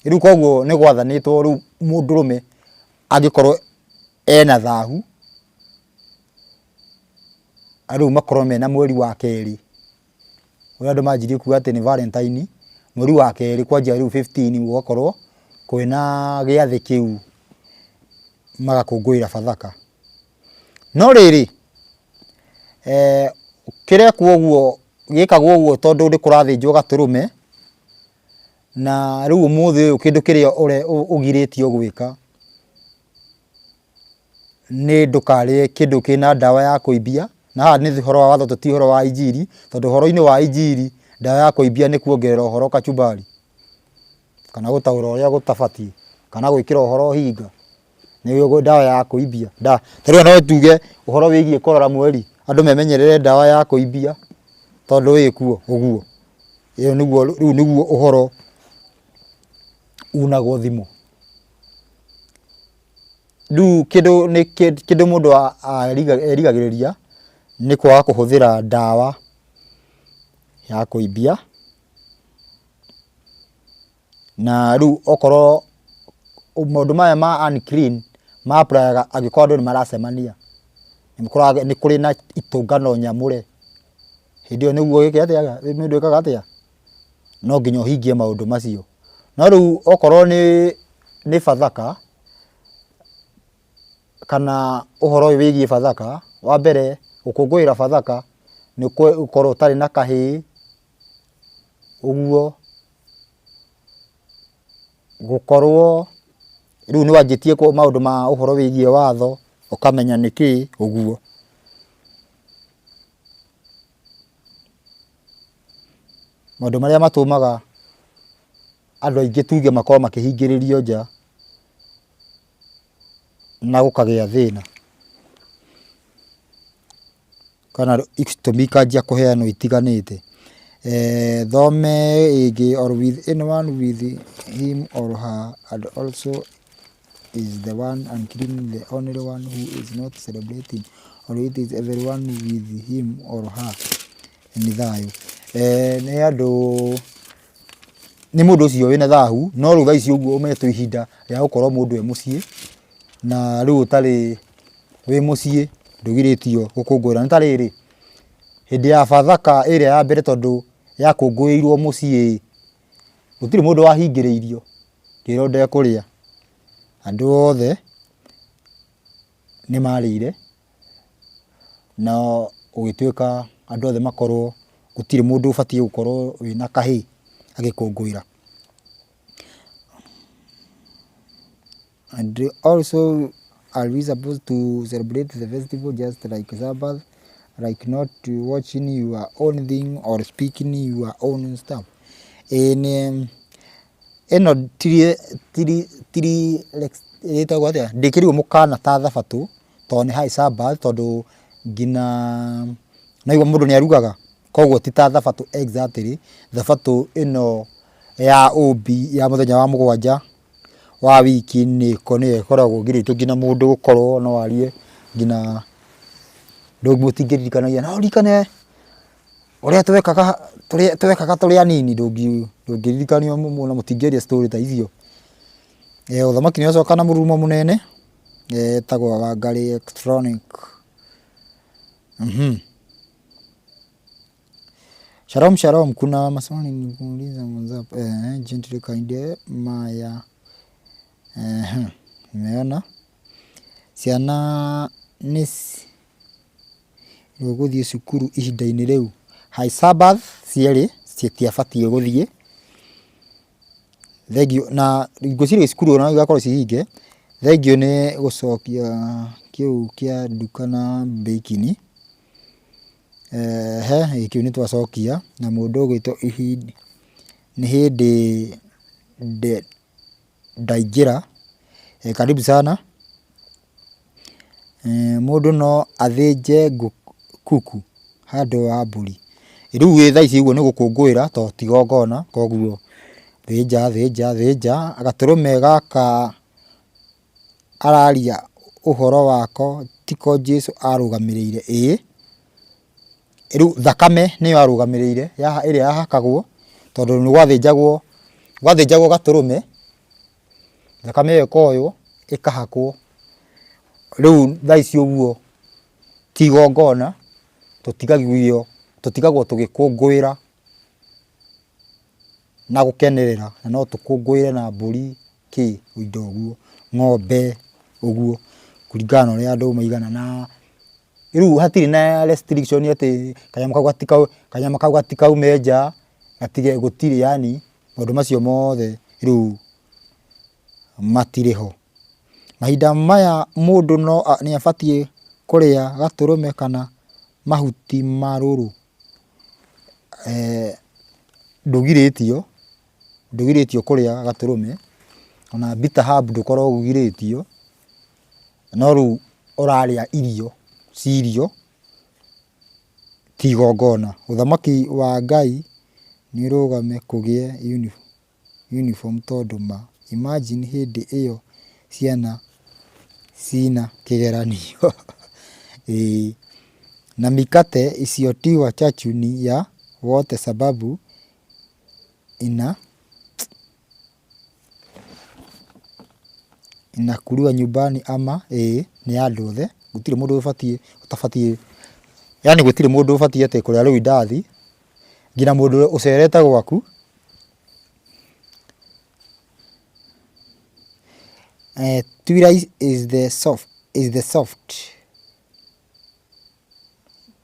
Speaker 3: Rĩu koguo nĩ gwathanĩtwo rĩu mũndũrũme angĩkorwo ena thahu, rĩu makorwo mena mweri wa kerĩ, ũrĩa andũ manjirie kuga atĩ nĩ Valentine, mweri wa kerĩ kwanjia rĩu 15 gũgakorwo kwĩna gĩathĩ kĩu magakũngũĩra Bathaka. No rĩrĩ, kĩrekwo ũguo, gĩkagwo ũguo tondũ nĩ kũrathĩnjwo gatũrũme, na rĩu ũmũthĩ ũyũ kĩndũ kĩrĩa ũgirĩtio gwĩka nĩ ndũkarĩe kĩndũ kĩna ndawa ya kũimbia, na haha nĩ ũhoro wa watho ti ũhoro wa injiri, tondũ ũhoro-inĩ wa injiri ndawa ya kũimbia nĩ kuongerera ũhoro kachumbari, kana gũtaũra ũrĩa gũtabatiĩ, kana gwĩkĩra ũhoro hinga, nĩguo ndawa ya kũimbia. Ta rĩu no tuge ũhoro wĩgiĩ kũrora mweri, andũ memenyerere ndawa ya kũimbia tondũ ĩkuo ũguo. Ĩyo nĩguo rĩu nĩguo ũhoro unagwo thimũ. Rĩu kĩndũ nĩ kĩndũ mũndũ erigagĩrĩria nĩ kwaga kũhũthĩra ndawa ya kũimbia. Na rĩu okorwo maũndũ maya ma unclean ma apply aga angĩkorwo andũ nĩ maracemania, nĩ kũrĩ na itũngano nyamũre, hĩndĩ ĩyo nĩguo wĩke atĩa, mũndũ ekaga atĩa? No nginya ũhingie maũndũ macio. No rĩu okorwo nĩ Bathaka, kana ũhoro ũyũ wĩgiĩ Bathaka, wa mbere gũkũngũĩra Bathaka nĩ gũkorwo ũtarĩ na kahĩĩ, ũguo, gũkorwo rĩu nĩ wanjĩtie maũndũ ma ũhoro wĩgiĩ watho, ũkamenya nĩkĩĩ ũguo. Maũndũ marĩa matũmaga andũ aingĩ tuge makorwo makĩhingĩrĩrio nja na gũkagĩa thĩna, kana itũmi ikanjia kũheanwo itiganĩte. Thome ĩngĩ or with anyone with him or her and also is the one unclean the only one who is not celebrating or it is everyone with him or her. Nĩ thayũ. Nĩ andũ, nĩ mũndũ ũcio wĩna thahu, no rĩu thaa ici ũguo ũmenye twĩ ihinda rĩa gũkorwo mũndũ e mũciĩ, na rĩu ũtarĩ wĩ mũciĩ ndũgirĩtio gũkũngũĩra. Nĩ ta rĩrĩ, hĩndĩ ya Bathaka ĩrĩa ya mbere tondũ yakũngũĩirwo mũciĩ ĩ, gũtirĩ mũndũ wahingĩrĩirio ngĩrwo ndekũrĩa. Andũ othe nĩ marĩire na gũgĩtuĩka andũ othe makorwo gũtirĩ mũndũ ũbatiĩ gũkorwo wĩna kahĩĩ agĩkũngũĩra. And also are we supposed to celebrate the festival just like Sabbath, like not watching your own thing or speaking your own stuff? Ĩĩ nĩ ĩno tiri ĩtagwo atĩa, ndĩkĩrirwo mũkana ta thabatũ tondũ nĩ high Sabbath tondũ nginya naigua mũndũ nĩ arugaga, koguo ti ta thabatũ exactly, thabatũ ĩno ya ũmbi ya mũthenya wa mũgwanja wa wiki nĩyo ĩkoragwo ĩgirĩtio nginya mũndũ gũkorwo no arie nginya mũtingĩririkanagia, no ũririkane ũrĩa twekaga tũrĩ anini, ndũngĩririkanio na mũtingĩaria story ta icio. Ũthamaki nĩ wacoka na mũrurumo mũnene, etagwo Wangarĩ Electronic. Shalom shalom, kuna maswali nikuuliza WhatsApp. Gently kind maya. Nimeona. Ciana nĩ gũthiĩ cukuru ihinda-inĩ rĩu. High Sabbath cierĩ citiabatiĩ gũthiĩ. Thengiũ na ngwĩciria cukuru ona igakorwo ci hinge. Thengiũ nĩ gũcokia kĩu kĩa nduka na baking. He kĩu nĩ twacokia na mũndũ ũgwĩtwo ihinda nĩ hĩndĩ ndaingĩra. Karibu sana. Mũndũ no athĩnje kuku handũ ha mbũri. Rĩu thaa ici ũguo nĩ gũkũngũĩra to ti igongona koguo thĩnja thĩnja thĩnja. Gatũrũme gaka araria ũhoro wako tiko Jesũ arũgamĩrĩire ĩĩ. Rĩu thakame nĩyo arũgamĩrĩire ĩrĩa yahakagwo tondũ nĩ gwathĩnjagwo gwathĩnjagwo gatũrũme, thakame ĩyo ĩkoywo ĩkahakwo. Rĩu thaa ici ũguo ti igongona, tũtigagio tũtigagwo tũgĩkũngũĩra na gũkenerera, na no tũkũngũĩre na mbũri kĩ indo ũguo, ng'ombe ũguo, kũringana na ũrĩa andũ maigana na rĩu hatirĩ na restriction atĩ kanyamũ kau kanyamũ kau gatikaume nja, gatige gũtirĩ yaani maũndũ macio mothe rĩu matirĩ ho. Mahinda maya mũndũ no nĩ abatiĩ kũrĩa gatũrũme kana mahuti marũrũ. Ndũgirĩtio, ndũgirĩtio kũrĩa gatũrũme, ona bitter herb ndũkoragwo ũgirĩtio, no rĩu ũrarĩa irio ci irio, ti igongona. Ũthamaki wa Ngai nĩ ũrũgame kũgĩe uniform tondũ ma imagine hĩndĩ ĩyo ciana cina kĩgeranio. Ĩĩ. Na mikate isiyotiwa chachu ni ya wote sababu ina inakuliwa nyumbani ama ĩĩ nĩ ya andũ othe, gũtirĩ mũndũ ũbatiĩ ũtabatiĩ yaani gũtirĩ mũndũ ũbatiĩ atĩ kũrĩa rĩu indathi, nginya mũndũ ũcerete gwaku. Twilight is the soft, is the soft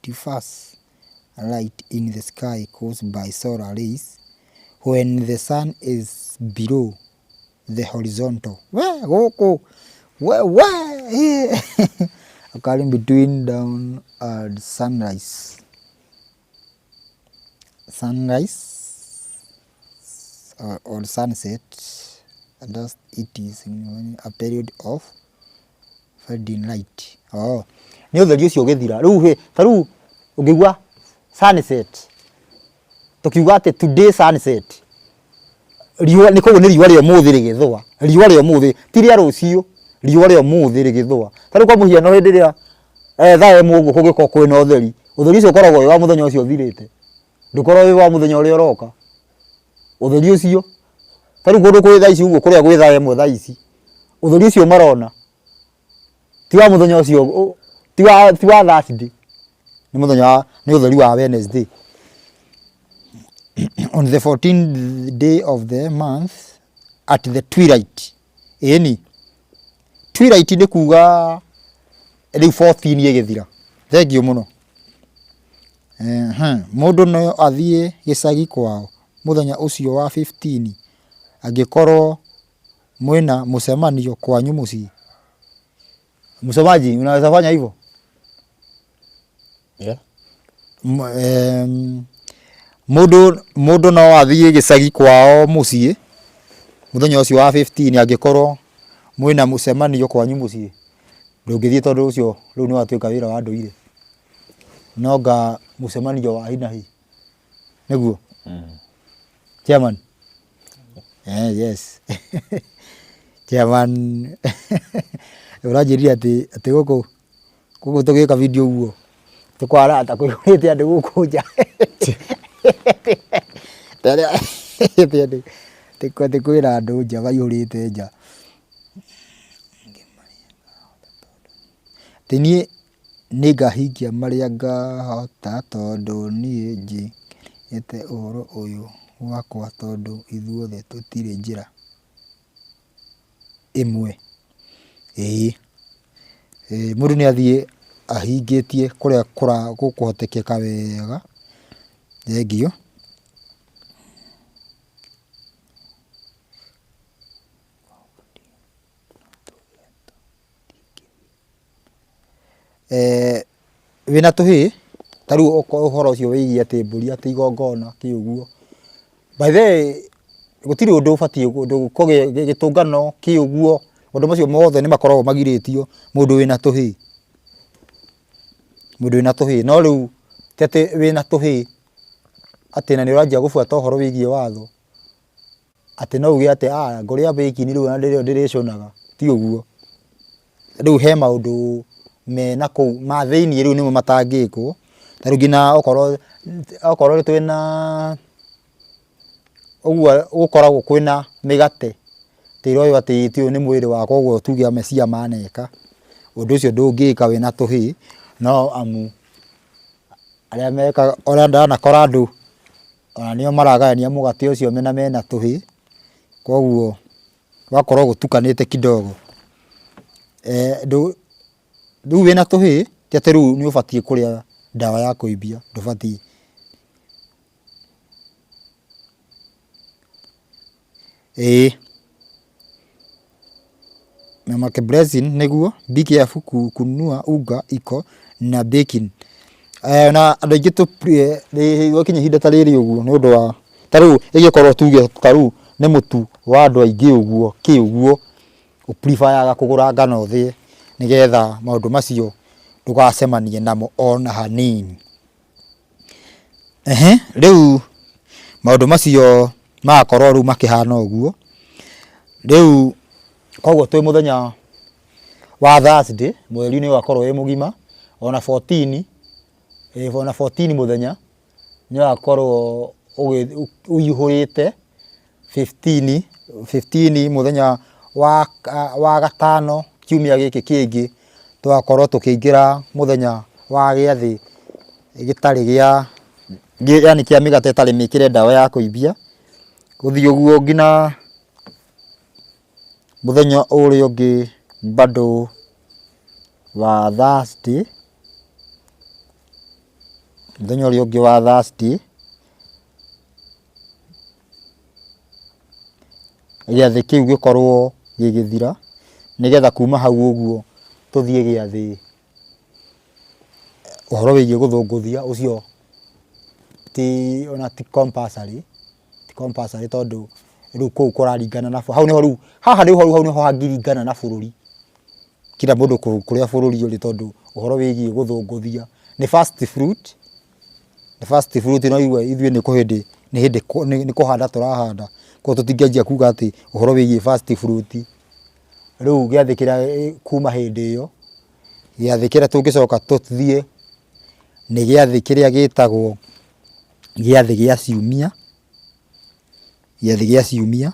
Speaker 3: diffuse light in the sky caused by solar rays when the sun is below the horizontal. We gũkũ we we occurring between dawn and sunrise. Sunrise or sunset, and thus it is a period of fading light. Oh, nĩ ũtheri ũcio ũgĩthira. Rĩu hĩ, ta rĩu ũngĩigua sunset, tũkiuga atĩ today sunset, riũa nĩ koguo nĩ riũa rĩa ũmũthĩ rĩgĩthũa, riũa rĩa ũmũthĩ ti rĩa rũciũ, riũa rĩa ũmũthĩ rĩgĩthũa. Ta rĩu kwa mũhiano hĩndĩ ĩrĩa thaa ĩmwe ũguo kũngĩkorwo kwĩna ũtheri, ũtheri ũcio ũkoragwo wĩ wa mũthenya ũcio ũthirĩte, ndũkoragwo wĩ wa mũthenya ũrĩa ũroka. Ũtheri ũcio, ta rĩu kũndũ kwĩ thaa ici ũguo kũrĩa gwĩ thaa ĩmwe thaa ici, ũtheri ũcio marona ti wa mũthenya ũcio, ti wa Thursday, nĩ mũthenya wa, nĩ ũtheri wa Wednesday. On the 14th day of the month at the twilight. Ĩni, twilight nĩ kuga rĩu 14 ĩgĩthira. Thengiũ mũno. Mũndũ no athiĩ gĩcagi kwao mũthenya ũcio wa 15 angĩkorwo mwĩna mũcemanio kwanyu mũciĩ. Msomaji, unaweza fanya hivyo?
Speaker 4: Yeah.
Speaker 3: Mũndũ mũndũ no athiĩ gĩcagi kwao mũciĩ mũthenya ũcio wa 15 angĩkorwo mwĩna mũcemanio kwanyu mũciĩ. Ndũngĩthiĩ tondũ ũcio rĩu nĩ watuĩka wĩra wa ndũire. No nga mũcemanio wa hi na hi. Nĩguo? Chairman? Yes. Chairman ũranjĩrire atĩ atĩ gũkũ gũkũ tũgĩka video ũguo tũkwara ta kũihũrĩte andũ gũkũ nja. Atĩ kwĩna andũ nja maihũrĩte nja. Atĩ niĩ nĩngahingia marĩa ngahota tondũ niĩ Ĩte ũhoro ũyũ gwakwa tondũ ithuothe tũtirĩ njĩra ĩmwe. Ĩĩ, mũndũ nĩ athiĩ ahingĩtie kũrĩa gũkũhotekeka wega, thengiũ. Wĩna tũhĩĩ, ta rĩu ũhoro ũcio wĩgiĩ atĩ mbũri atĩ igongona kĩ ũguo, by the way gũtirĩ ũndũ ũbatiĩ gĩtũngano kĩ ũguo, maũndũ macio mothe nĩ makoragwo magirĩtio mũndũ wĩna tũhĩĩ, mũndũ wĩna tũhĩĩ. No rĩu ti atĩ wĩna tũhĩĩ atĩ na nĩ ũranjia gũbuata ũhoro wĩgiĩ watho. Atĩ no uge atĩ ah ngũrĩa bacon rĩu na nĩrĩo ndĩrĩcũnaga, ti ũguo. Rĩu he maũndũ me nakũu ma thĩiniĩ rĩu nĩmo matangĩkwo, ta rĩu nginya okorwo okorwo twĩna ũguo gũkoragwo kwĩna mĩgate, atĩ ĩroywo atĩ ũyũ nĩ mwĩrĩ wakwa ũguo tuge Messiah maneka, ũndũ ũcio ndũngĩka wĩna tũhĩĩ, no amu arĩa mekaga, ũrĩa ndanakora andũ Ona nĩo maragayania mũgate ũcio na mena tũhĩĩ, koguo gũgakorwo gũtukanĩte kidogo. Rĩu wĩna tũhĩĩ, ti atĩ rĩu nĩ ũbatiĩ kũrĩa ndawa ya kũimbia, ndũbatiĩ. Ĩĩ. Mamake Blessing nĩguo be careful kununua unga iko na baking. Na andũ aingĩ gwakinya ihinda ta rĩrĩ ũguo nĩ ũndũ wa ta rĩu ĩgĩkorwo tuge ta rĩu nĩ mũtu wa andũ aingĩ ũguo kĩ ũguo, ũ prefer aga kũgũra ngano ũthĩe nĩgetha maũndũ macio ndũgacemanie namo ona hanini. Ehe, rĩu maũndũ macio magakorwo rĩu makĩhana ũguo, rĩu koguo twĩ mũthenya wa Thursday, mweri nĩ ũgakorwo wĩ mũgima, ona 14, ona 14 mũthenya, nĩ ũgakorwo ũihũrĩte. 15, 15 mũthenya wa gatano kiumia gĩkĩ kĩngĩ, tũgakorwo tũkĩingĩra mũthenya wa gĩathĩ gĩtarĩ gĩa, yaani kĩa mĩgate ĩtarĩ mĩkĩre ndawa ya kũimbia, gũthiĩ ũguo nginya mũthenya ũrĩa ũngĩ bado wa Thursday, mũthenya ũrĩa ũngĩ wa Thursday. Gĩathĩ kĩu gĩkorwo gĩgĩthira, nĩgetha kuma hau ũguo tũthiĩ gĩathĩ, ũhoro wĩgiĩ gũthũngũthia ũcio ti ona ti compulsory, ti compulsory tondũ rĩu kũu kũraringana na hau nĩho rĩu, haha nĩho rĩu hau nĩho hangĩringana na bũrũri, kila mũndũ kũrĩa bũrũri ũrĩ tondũ ũhoro wĩgiĩ gũthũngũthia nĩ first fruit. Nĩ first fruit no igue ithuĩ nĩ kũhĩndĩ nĩ hĩndĩ nĩ kũhanda tũrahanda, koguo tũtingĩanjia kuga atĩ ũhoro wĩgiĩ first fruit. Rĩu gĩathĩ kĩrĩa kuma hĩndĩ ĩyo, gĩathĩ kĩrĩa tũngĩcoka tũthiĩ nĩ gĩathĩ kĩrĩa gĩtagwo gĩathĩ gĩa ciumia, gĩathĩ gĩa ciumia.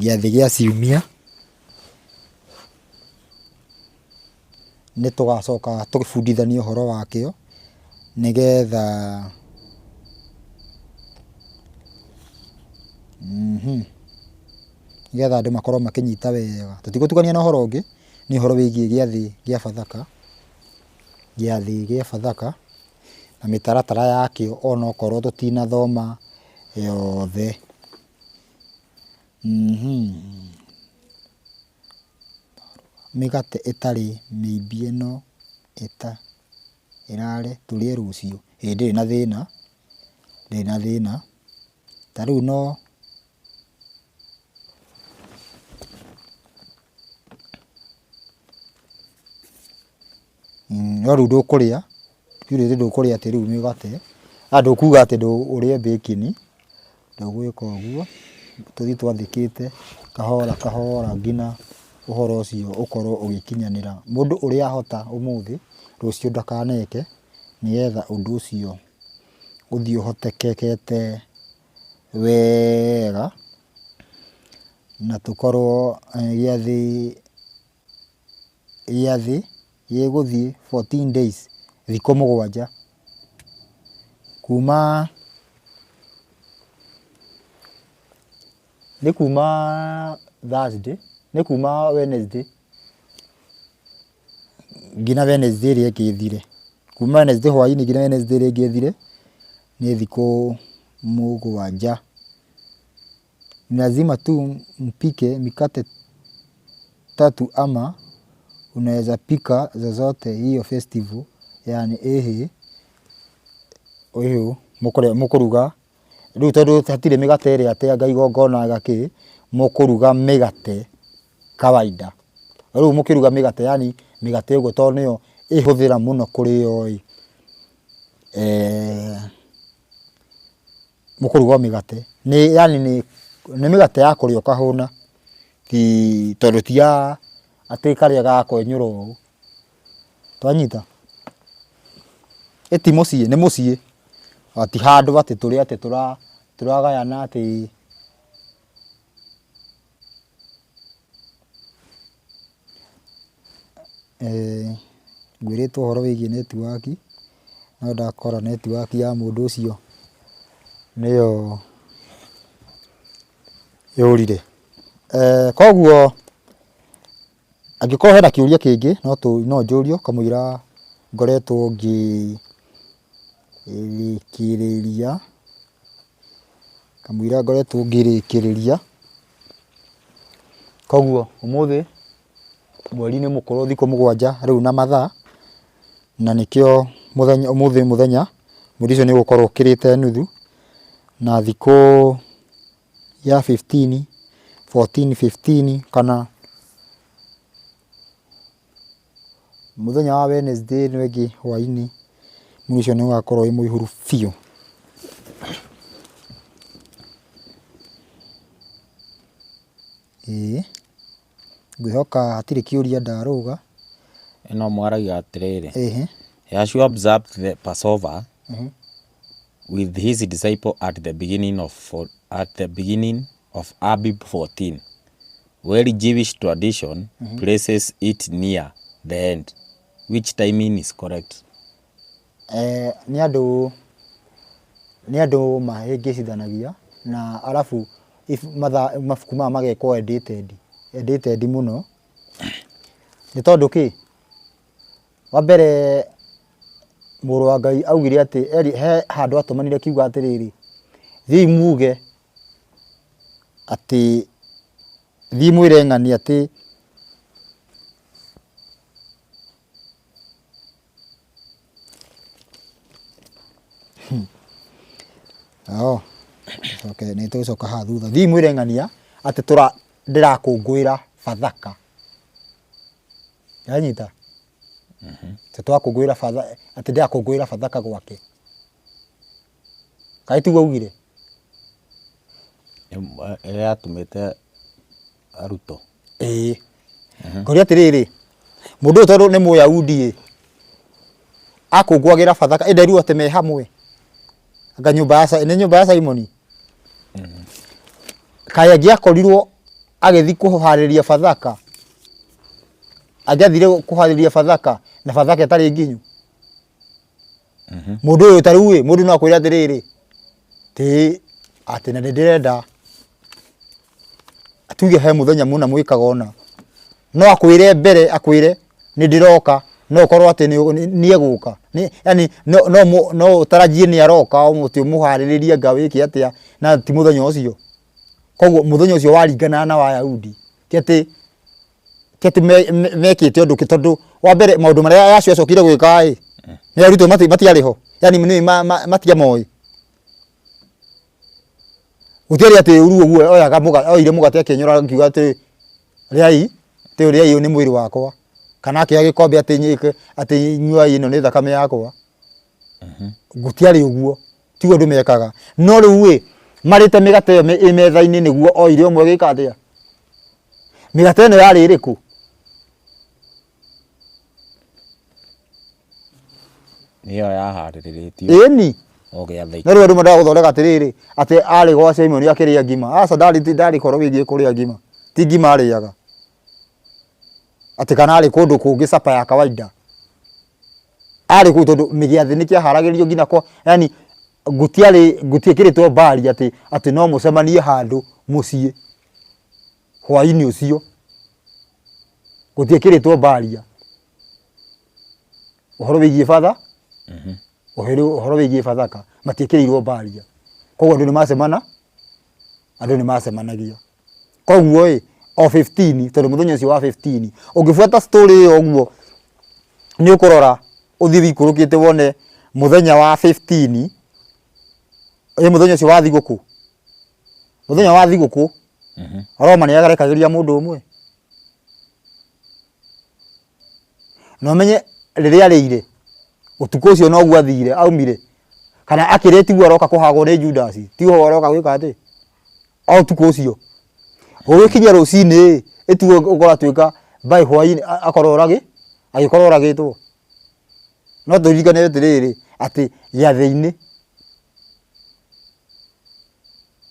Speaker 3: Gĩathĩ gĩa ciumia, nĩ tũgacoka tũbundithanie ũhoro wakĩo, nĩgetha nĩgetha andũ makorwo makĩnyita wega. Tũtigũtukania na ũhoro ũngĩ, nĩ ũhoro wĩgiĩ gĩathĩ gĩa bathaka, gĩathĩ gĩa bathaka. Na mĩtaratara yakĩo onokorwo tũtinathoma yothe. Mĩgate ĩtarĩ mĩimbie no ĩrare tũrĩe rũciũ, ĩĩ ndĩrĩ na thĩna, ndĩrĩ na thĩna. Ta rĩu no. No rĩu ndũkũrĩa, rĩu ndũkũrĩa atĩ rĩu mĩgate, ndũkuga atĩ ũrĩe bacon, ndũgwĩka ũguo, tũthiĩ twathĩkĩte kahora kahora nginya ũhoro ũcio ũkorwo ũgĩkinyanĩra. Mũndũ ũrĩa ahota ũmũthĩ, rũciũ ndakaneke, nĩgetha ũndũ ũcio ũthiĩ ũhotekekete wega. Na tũkorwo gĩathĩ gĩathĩ gĩgũthiĩ 14 days, thikũ mũgwanja, kuma nĩ kuma Thursday, nĩ kuma Wednesday nginya Wednesday ĩrĩa ĩngĩ ĩthire. Kuma Wednesday hwainĩ nginya Wednesday ĩrĩa ĩngĩ ĩthire nĩ thikũ mũgwanja. Ni lazima tu mpike mikate tatu ama unaweza pika zozote hiyo festival yani ĩhĩ ũyũ mũkũruga rĩu tondũ hatirĩ mĩgate ĩrĩa atĩ anga igongona anga kĩ, mũkũruga mĩgate kawaida. Rĩu mũkĩruga mĩgate yani mĩgate ũguo tondũ nĩyo ĩhũthĩra mũno kũrĩo ĩ, Mũkũruga o mĩgate, nĩ yaani nĩ nĩ mĩgate ya kũrĩa ũkahũna, ti tondũ ti ya atĩ karĩa ga kwenyũra ũũ, twanyita? Ĩ ti mũciĩ, nĩ mũciĩ, ti handũ atĩ tũrĩ atĩ tũragayana atĩ. Ngwĩrĩtwo ũhoro wĩgiĩ netiwaki, no ndakora netiwaki ya mũndũ ũcio nĩyo yũrire. Koguo angĩkorwo hena kĩũria kĩngĩ no njũrio kamũira ngoretwo ngĩrĩkĩrĩria, kamũira ngoretwo ngĩrĩkĩrĩria. Koguo ũmũthĩ mweri nĩ mũkũrũ thikũ mũgwanja rĩu na mathaa, na nĩkĩo mũthenya ũmũthĩ mũthenya mweri ũcio nĩ ũgũkorwo ũkĩrĩte nuthu, na thikũ ya 15, 14, 15 kana mũthenya wa Wednesday ĩno ĩngĩ hwainĩ, mweri ũcio nĩ ũgakorwo wĩ mũihũru biũ. Ĩĩ, ngwĩhoka hatirĩ kĩũria ndarũga.
Speaker 4: Ĩno mwaragia atĩrĩrĩ, Yahshua observed the Passover with his disciple at the beginning of, at the beginning of Abib 14, where Jewish tradition places it near the end. Which timing is correct?
Speaker 3: Nĩ andũ nĩ andũ mahĩngĩcithanagia na arabu mabuku maya magekwo edited, edited mũno, nĩ tondũ kĩ, wa mbere mũrũ wa Ngai augire atĩ he handũ atũmanire akiuga atĩrĩrĩ, thiĩi muge atĩ, thiĩ mwĩre ng'ani atĩ. Oo, okay, nĩ tũgũcoka haha thutha. Thiĩ mwĩre ng'ania atĩ tũra ndĩrakũngũĩra Bathaka. Yanyita? Atĩ twakũngũĩra Bathaka, atĩ ndĩrakũngũĩra Bathaka gwake. Kaĩ tiguo augire?
Speaker 4: Ĩrĩa atũmĩte arutwo.
Speaker 3: Ĩĩ. Ngũria atĩrĩrĩ, mũndũ ũyũ tondũ nĩ Mũyahudi ĩ, akũngũagĩra Bathaka, ĩ nderirwo atĩ me hamwe? Anga nyũmba ya nĩ nyũmba ya Simoni? Kaĩ angĩakorirwo agĩthiĩ kũharĩria Bathaka, angĩathire kũharĩria Bathaka na Bathaka ĩtarĩ nginyu? Mũndũ ũyũ ta rĩu ĩ, mũndũ no akwĩre atĩrĩrĩ, tĩ atĩ na nĩ ndĩrenda tuge he mũthenya mũna mwĩkaga ũna, no akwĩre mbere akwĩre nĩ ndĩroka, no ũkorwo atĩ nĩ egũka, yaani no ũtarajie nĩ aroka atĩ ũmũharĩrĩrie anga wĩke atĩa na ti mũthenya ũcio. Koguo mũthenya ũcio waringanaga na wa Ayahudi, ti atĩ ti atĩ mekĩte ũndũ kĩ tondũ wa mbere maũndũ marĩa Yahshua acokire gwĩka ĩ, nĩ arutwo matiarĩ ho, yaani nĩ matiamoĩ. Gũtiarĩ atĩ ũru ũguo oyaga mũgate, oire mũgate akĩenyũra akiuga atĩ rĩai, atĩ rĩai ũyũ nĩ mwĩrĩ wakwa, kana akĩoya gĩkombe atĩ atĩ nyuai ĩno nĩ thakame yakwa. Gũtiarĩ ũguo, tiguo andũ mekaga. No rĩu ĩ, marĩte mĩgate ĩyo ĩ metha-inĩ nĩguo oire ũmwe agĩka atĩa? Mĩgate ĩno yarĩ ĩrĩkũ?
Speaker 4: Nĩyo yaharĩrĩtio
Speaker 3: Ĩni.
Speaker 4: o gĩathĩ.
Speaker 3: No rĩu andũ mendaga gũthondeka atĩrĩrĩ, atĩ arĩ gwa Simoni akĩrĩa ngima. Aca ndarĩ ndarĩ ũhoro wĩgiĩ kũrĩa ngima. Ti ngima arĩaga. Atĩ kana arĩ kũndũ kũngĩ supper ya kawaida. Arĩ kũu tondũ gĩathĩ nĩ kĩaharagĩrĩrio nginya kwa yani gũtiarĩ gũtiĩkĩrĩtwo mbari atĩ atĩ no mũcemanie handũ mũciĩ hwainĩ ũcio. Gũtiĩkĩrĩtwo mbaria. Ũhoro wĩgiĩ batha ũhoro wĩgiĩ bathaka matiĩkĩrĩirwo mbaria. Koguo andũ nĩ macemana andũ nĩ macemanagia. Koguo ĩ o 15 tondũ mũthenya ũcio wa 15 ũngĩbuata story ĩyo ũguo nĩ ũkũrora ũthiĩ wĩikũrũkĩte wone mũthenya wa 15 ĩ mũthenya ũcio wa thigũkũ mũthenya wa thigũkũ Roma nĩ yarekagĩria mũndũ ũmwe na ũmenye rĩrĩa arĩire ũtukũ ũcio noguo athire aumire kana akĩrĩa tiguo aroka kũhagwo nĩ Judas tiguo aroka gwĩka atĩ o ũtukũ ũcio gũgĩkinya rũcinĩ ĩtuo ũgatuĩka by hwainĩ akorwo oragĩ agĩkorwo oragĩtwo no tũririkane atĩrĩrĩ atĩ gĩathĩ-inĩ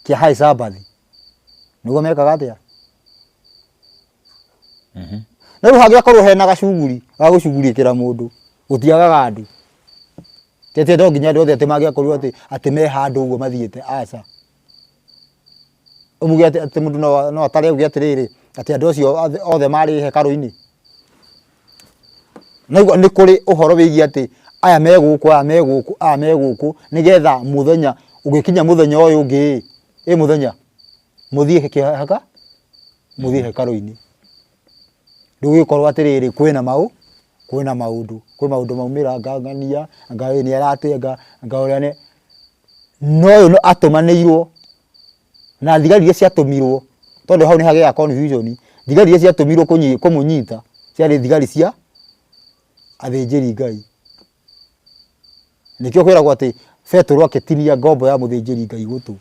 Speaker 3: kĩa high Sabbath nĩguo mekaga atĩa na rĩu hangĩakorwo hena gacuguri ga gũcugurikĩra mũndũ gũtiagaga andũ ti atĩ no nginya andũ othe atĩ mangĩakorirwo atĩ atĩ me handũ ũguo mathiĩte aca umuge atĩ atĩ mũndũ no no atare auge atĩrĩrĩ atĩ andũ acio othe othe marĩ hekarũ-inĩ Naigua nĩ kũrĩ ũhoro wĩgiĩ atĩ aya me gũkũ aya me gũkũ aya me gũkũ nĩgetha mũthenya ũgĩkinya mũthenya ũyũ ũngĩ ĩ ĩ mũthenya mũthiĩ heka mũthiĩ hekarũ-inĩ. Rĩu gũgĩkorwo atĩrĩrĩ kwĩna maũ kwĩna maũndũ kwĩ maũndũ maumĩra anga ng'ania anga ũyũ nĩ arate anga anga ũrĩa nĩ no ũyũ atũmanĩirwo na thigari iria ciatũmirwo tondũ hau nĩ hagĩaga confusion thigari iria ciatũmirwo kũmũnyita ciarĩ thigari cia athĩnjĩri Ngai. Nĩkĩo kwĩragwo atĩ Betũrũ akĩtinia ngombo ya mũthĩnjĩri Ngai gũtũ.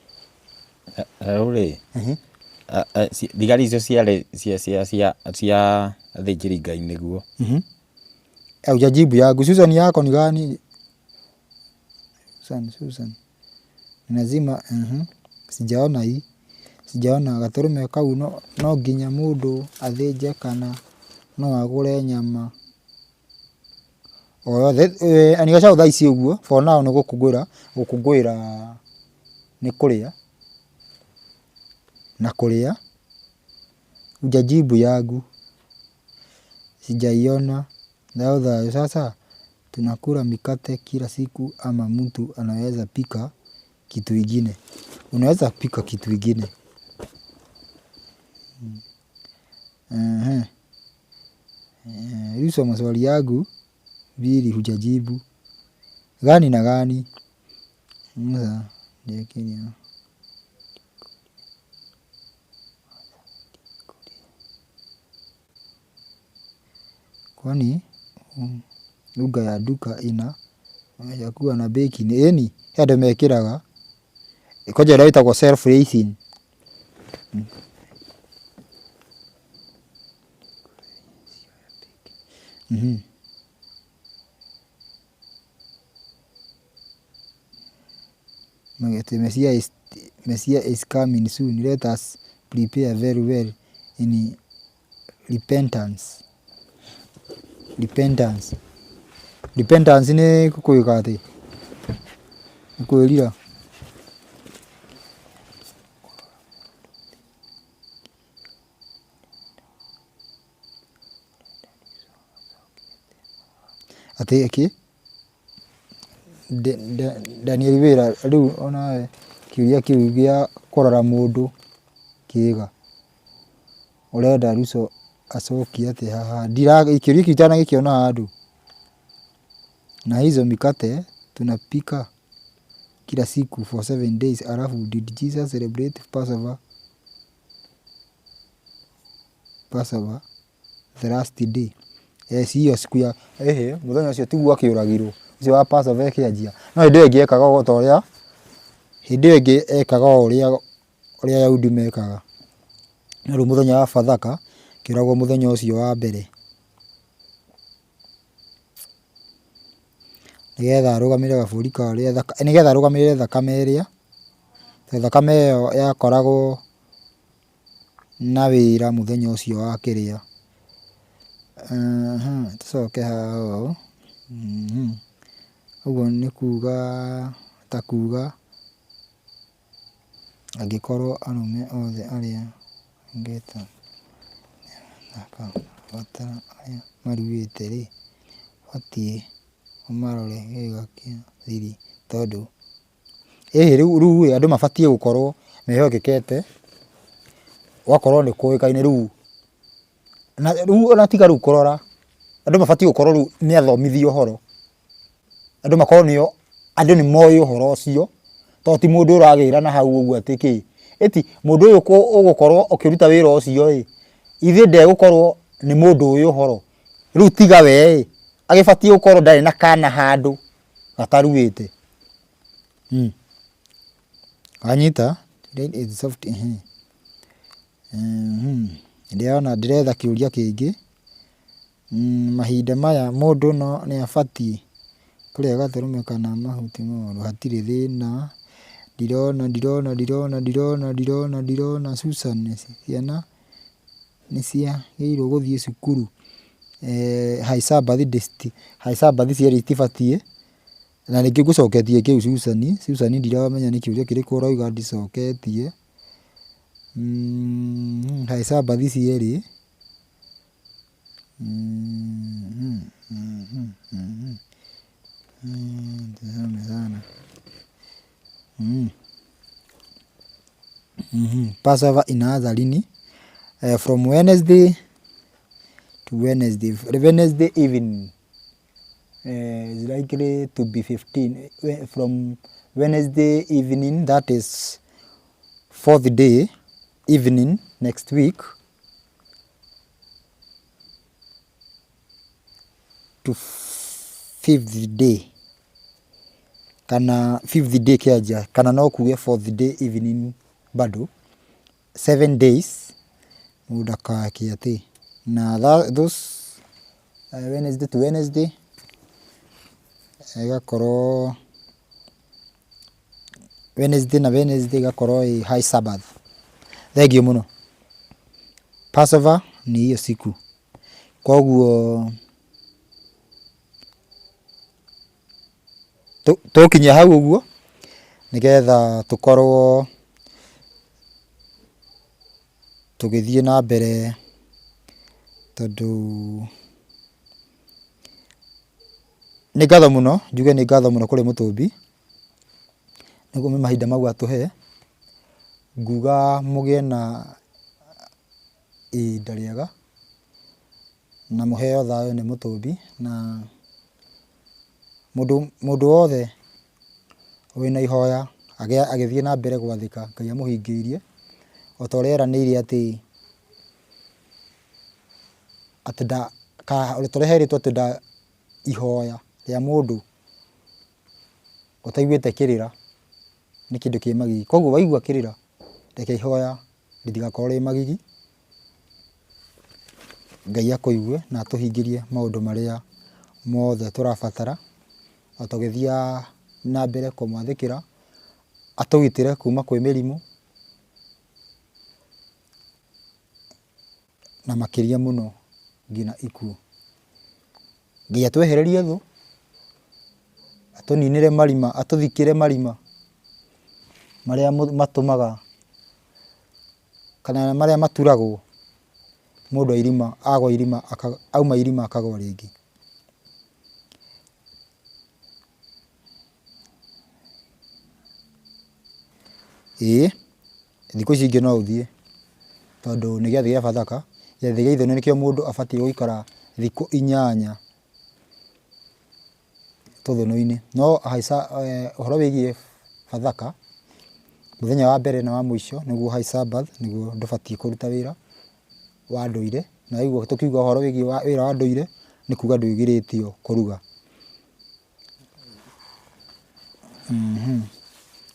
Speaker 4: Rĩu rĩ, thigari icio ciarĩ cia cia cia cia athĩnjĩri Ngai nĩguo?
Speaker 3: Hujajibu yangu. Susan yako ni gani? Susan, Susan. Lazima, sijaona hii. Sijaona gatũrũme kau no, no nginya mũndũ athĩnje kana no agũre nyama o yothe. Eh, ni gacau thaa ici ũguo for now nĩ gũkũngũĩra gũkũngũĩra nĩ kũrĩa na kũrĩa. Hujajibu yangu. Sijaiona. Thayũ thayũ. Sasa tunakula mikate kila siku ama mtu anaweza pika kitu ingine? Unaweza pika kitu ingine. Ehe. Ruhusu maswali yangu mbili hujajibu. Gani na gani? Sasa kwani unga ya duka ina kuwa na baking? Ĩni, he andũ mekĩraga kwanja ĩrĩa ĩtagwo self raising. Messiah is, Messiah is coming soon. Let us prepare very well in repentance. Repentance. Repentance nĩ gwĩka atĩ? Nĩ kwĩrira. Atĩ kĩ? Daniel Wĩra rĩu onawe kĩũria kĩu gĩa kũrora mũndũ kĩga ũrenda Ruto acokie atĩa haha? Kĩũria kĩu itanagĩkĩona handũ. Na hizo mikate tunapika kila siku for 7 days alafu did Jesus celebrate Passover? Passover the last day. Eh, si hiyo siku ya ehe, mũthenya ũcio tiguo akĩũragirwo ũcio wa Passover ĩkĩanjia. No hĩndĩ ĩyo ĩngĩ ekaga o ta ũrĩa hĩndĩ ĩyo ĩngĩ ekaga o ũrĩa ũrĩa Ayahudi mekaga. No rĩu mũthenya wa Bathaka kĩũragwo mũthenya ũcio wa mbere nĩgetha arũgamĩrĩre gabũri karĩa nĩgetha arũgamĩrĩre thakame ĩrĩa, tondũ thakame ĩyo yakoragwo na wĩra mũthenya ũcio wa kĩrĩa. Tũcoke haha ũũ, ũguo nĩ kuga ta kuga angĩkorwo arũme othe arĩa ngĩta gũtara arĩa maruĩte rĩ, batiĩ ũmarore gĩĩga kĩa thiri tondũ ĩhĩ rĩu rĩu ĩ andũ mabatiĩ gũkorwo mehokekete, gũgakorwo nĩ kũĩkaine rĩu, na rĩu ona tiga rĩu kũrora, andũ mabatiĩ gũkorwo rĩu nĩ athomithie ũhoro, andũ makorwo nĩo, andũ nĩ moĩ ũhoro ũcio, tondũ ti mũndũ ũragĩra na hau ũguo atĩ kĩ, ĩti mũndũ ũyũ ũgũkorwo ũkĩruta wĩra ũcio ĩ, ithe ndegũkorwo nĩ mũndũ ũĩ ũhoro, rĩu tiga we ĩ, agĩbatiĩ gũkorwo ndarĩ na kana handũ gataruĩte. Wanyita? Ndĩrona ndĩretha kĩũria kĩngĩ. Mahinda maya mũndũ no nĩ abatiĩ kũrĩa gatũrũme kana mahuti moru? Hatirĩ thĩna. Ndirona ndirona ndirona ndirona ndirona ndirona Susan, ciana nĩ ciagĩrĩirwo gũthiĩ cukuru? High Sabbath cierĩ itibatiĩ. Na nĩkĩo ngũcoketie kĩu Susan, Susan ndiramenya nĩ kĩũria kĩrĩkũ ũrauga ndicoketie. Haica mbathi cierĩ. Passover inaanza lini? From Wednesday to Wednesday, Wednesday evening. Is likely to be 15 from Wednesday evening, that is fourth day evening next week, to fifth day kana fifth day kĩanjia kana no kuge fourth day evening bado 7 days mũndũ ndakake atĩ na those Wednesday to Wednesday ĩgakorwo Wednesday na Wednesday ĩgakorwo ĩ high Sabbath. Thengiũ mũno. Passover ni hiyo siku. Koguo tũkinyia hau ũguo nĩgetha tũkorwo tũgĩthiĩ na mbere tondũ nĩ ngatho mũno, njuge nĩ ngatho mũno kũrĩ Mũtũmbi nĩ mahinda mau atũhe. Nguga mũgĩe na ihinda rĩega na mũheo thayũ nĩ Mũtũmbi na mũndũ mũndũ wothe wĩna ihoya agĩthiĩ na mbere gwathĩka Ngai amũhingĩirie o ta ũrĩa eranĩire atĩ atĩ nda o ta ũrĩa herĩtwo atĩ nda ihoya rĩa mũndũ ũtaiguĩte kĩrĩra nĩ kĩndũ kĩ magigi. Koguo waigua kĩrĩra reke ihoya rĩtigakorwo rĩ magigi, Ngai akũigue na atũhingĩrie maũndũ marĩa mothe tũrabatara o tũgĩthiaga na mbere kũmwathĩkĩra, atũgitĩre kuma kwĩ mĩrimũ na makĩria mũno nginya ikuũ. Ngai atwehererie thũ, atũninĩre marima, atũthikĩre marima marĩa matũmaga kana marĩa maturagwo mũndũ airima agwa irima auma irima akagwa rĩngĩ. Ĩĩ, thikũ ici ingĩ no ũthiĩ tondũ nĩ gĩathĩ gĩa bathaka, gĩathĩ gĩa ithũnũ nĩkĩo mũndũ abatiĩ gũikara thikũ 8 tũthũnũ-inĩ. No haica ũhoro wĩgiĩ bathaka, mũthenya wa mbere na wa mũico nĩguo high sabbath nĩguo ndũbatiĩ kũruta wĩra wa ndũire, na waigua tũkiuga ũhoro wĩgiĩ wĩra wa ndũire nĩ kuga ndwĩgirĩtio kũruga.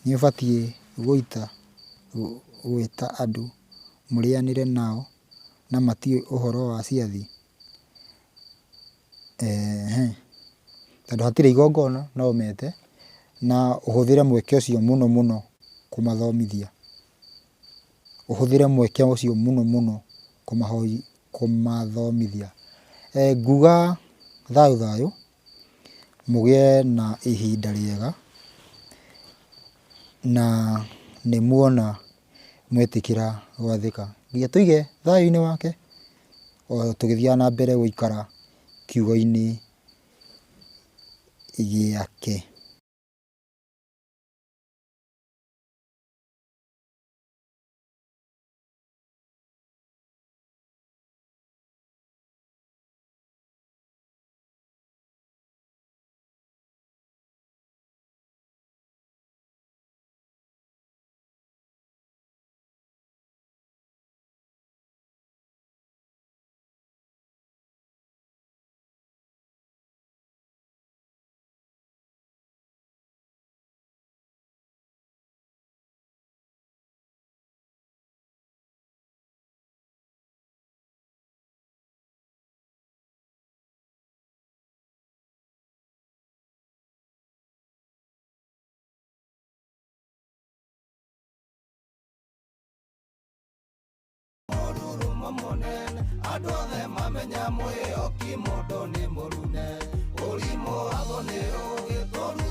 Speaker 3: Nĩ ũbatiĩ gũita gwĩta andũ mũrĩanĩre nao na matiũĩ ũhoro wa ciathĩ? Tondũ hatirĩ igongona no ũmete na ũhũthĩre mweke ũcio mũno mũno kũmathomithia. Ũhũthĩre mweke ũcio mũno mũno kũmathomithia. Nguga thayũ thayũ, mũgĩe na ihinda rĩega, na nĩ muona mwetĩkĩra gwathĩka. Nginya tũige thayũ-inĩ wake o tũgĩthiaga na mbere gũikara kiugo-inĩ gĩake.
Speaker 1: Mũrurumo mũnene andũ othe mamenya mwĩhoki mũndũ nĩ mũrume ũrimũ watho nĩ ũgĩ tũru.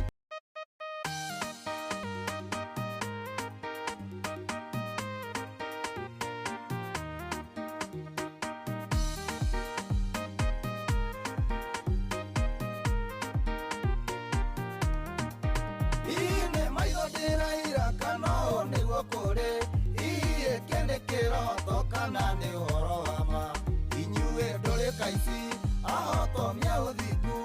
Speaker 1: Hihi nĩ maitho ndĩraira kana ũũ nĩguo kũrĩ? Hihi gĩkĩ nĩ kĩroto kana nĩ ũhoro wa ma? Inyuĩ ndũrĩka ici ahotomia ũthingu,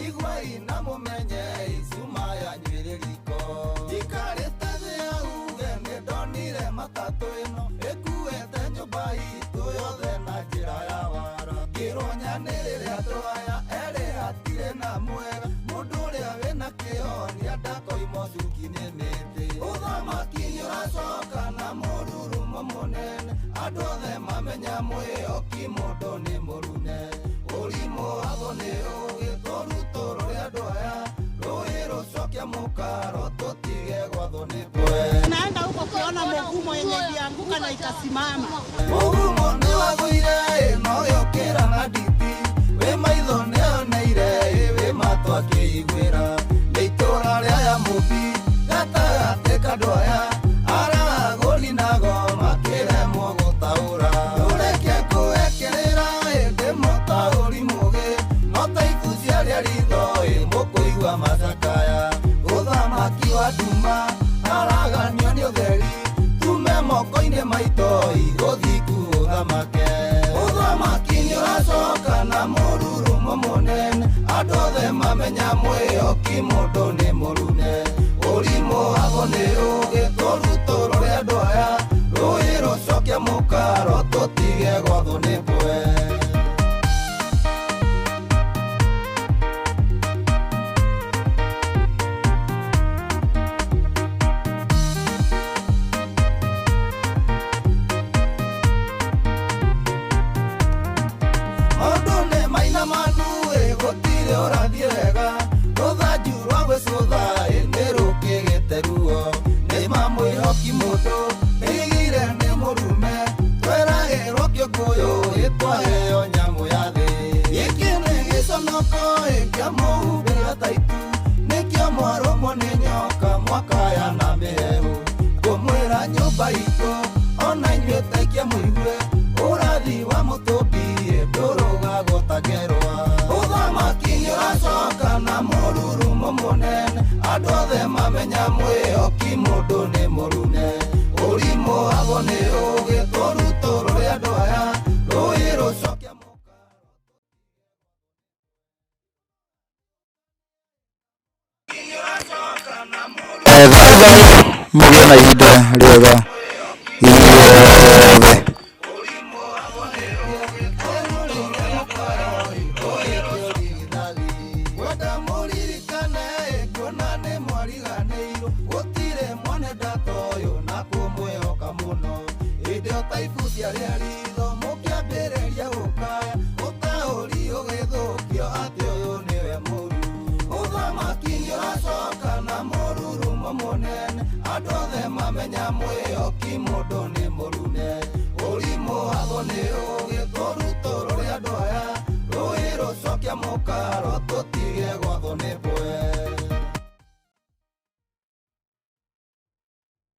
Speaker 1: iguai na mũmenye icuma yanyu ĩrĩ riko. Njikarĩte thĩ auge nĩ ndonire matatũ ĩno ĩkuĩte nyũmba itũ yothe na njĩra ya wara. Ngĩrwo nyanĩrĩre andũ aya erĩ hatirĩ na mwega, mũndũ ũrĩa wĩna kĩo nĩendakoima cuki-inĩ mĩtĩ. Ũthamaki nĩũracoka na mũrurumo mũnene, andũ othe mamenya mwĩhoki mũndũ nĩ mũrume. Ũrimũ watho nĩ ũgĩ tũrutũrũre andũ aya, rũĩ rũcoke mũkaro tũtige gwathwo nĩ mbwe.
Speaker 2: Naenda huko kuona mugumo yenye ilianguka na ikasimama.
Speaker 1: Mũgumo nĩwagũire no yũkĩra na nditi, wĩ maitho nĩoneire wĩ matũ akĩiguĩra. Nĩ itũra rĩa ya Mũmbi gatagatĩ ka andũ aya, aragũri nago makĩremwo gũtaũra. Ndũreke kũekerera ĩndĩ mũtaũri mũgĩ, no ta ibucia rĩa ritho ĩ mũkũigua macakaya. Ũthamaki wa nduma araganio nĩ ũtheri, tume moko-inĩ maitũ igũthiku ũthamake. Ũthamaki nĩũracoka na mũrurumo mũnene, andũ othe mamenya mwĩhoki mũndũ nĩ mũrume. Ũrimũ watho nĩ ũgĩ tũrutũrũre andũ aya, rũĩ rũcoke mũkaro tũtige gwathwo nĩ mbwe. Maũndũ nĩ mainamanu ĩ gũtirĩ ũrathiĩ wega, rũthanju rwa gwĩcũtha ĩ nĩ rũkĩgĩte ruo. Nĩ ma mwĩhoki mũndũ nĩigire nĩ mũrume, tweragĩrwo kĩũngũyũ ĩ twaheo nyamũ ya thĩ. Gĩkĩ nĩ gĩconoko ĩ kĩa mũhumbĩra ta itu, nĩkĩo mwarũmwo nĩ nyoka mwakaya na mĩheehũ. Ngũmwĩra nyũmba itũ ona inyuĩ taikia mũigue, ũrathi wa mũtũmbi ĩ ndũrũgagwo ta ngerwa. Ũthamaki nĩũracoka na mũrurumo mũnene, andũ othe mamenya mwĩhoki mũndũ nĩ mũrume. Ũrimũ watho nĩ ũgĩ tũrutũrũre andũ aya, rũĩ rũcoke mũkaro.
Speaker 3: Thayũ thayũ, mũgĩe na ihinda rĩega inyuothe.
Speaker 1: Wenda mũririkane kuona nĩ mwariganĩirwo, gũtirĩ mwene ndata ũyũ na kũmwĩhoka mũno. Hĩndĩ ĩyo ta ibucia rĩa ritho mũkĩambĩrĩria gũkaya, ũtaũri ũgĩthũkio atĩ ũyũ nĩwe mũru. Ũthamaki nĩũracoka na mũrurumo mũnene, andũ othe mamenya mwĩhoki mũndũ nĩ mũrume. Nĩ rũgĩ tũrutũrũre andũ aya, rũĩ rũcokia mũkaro.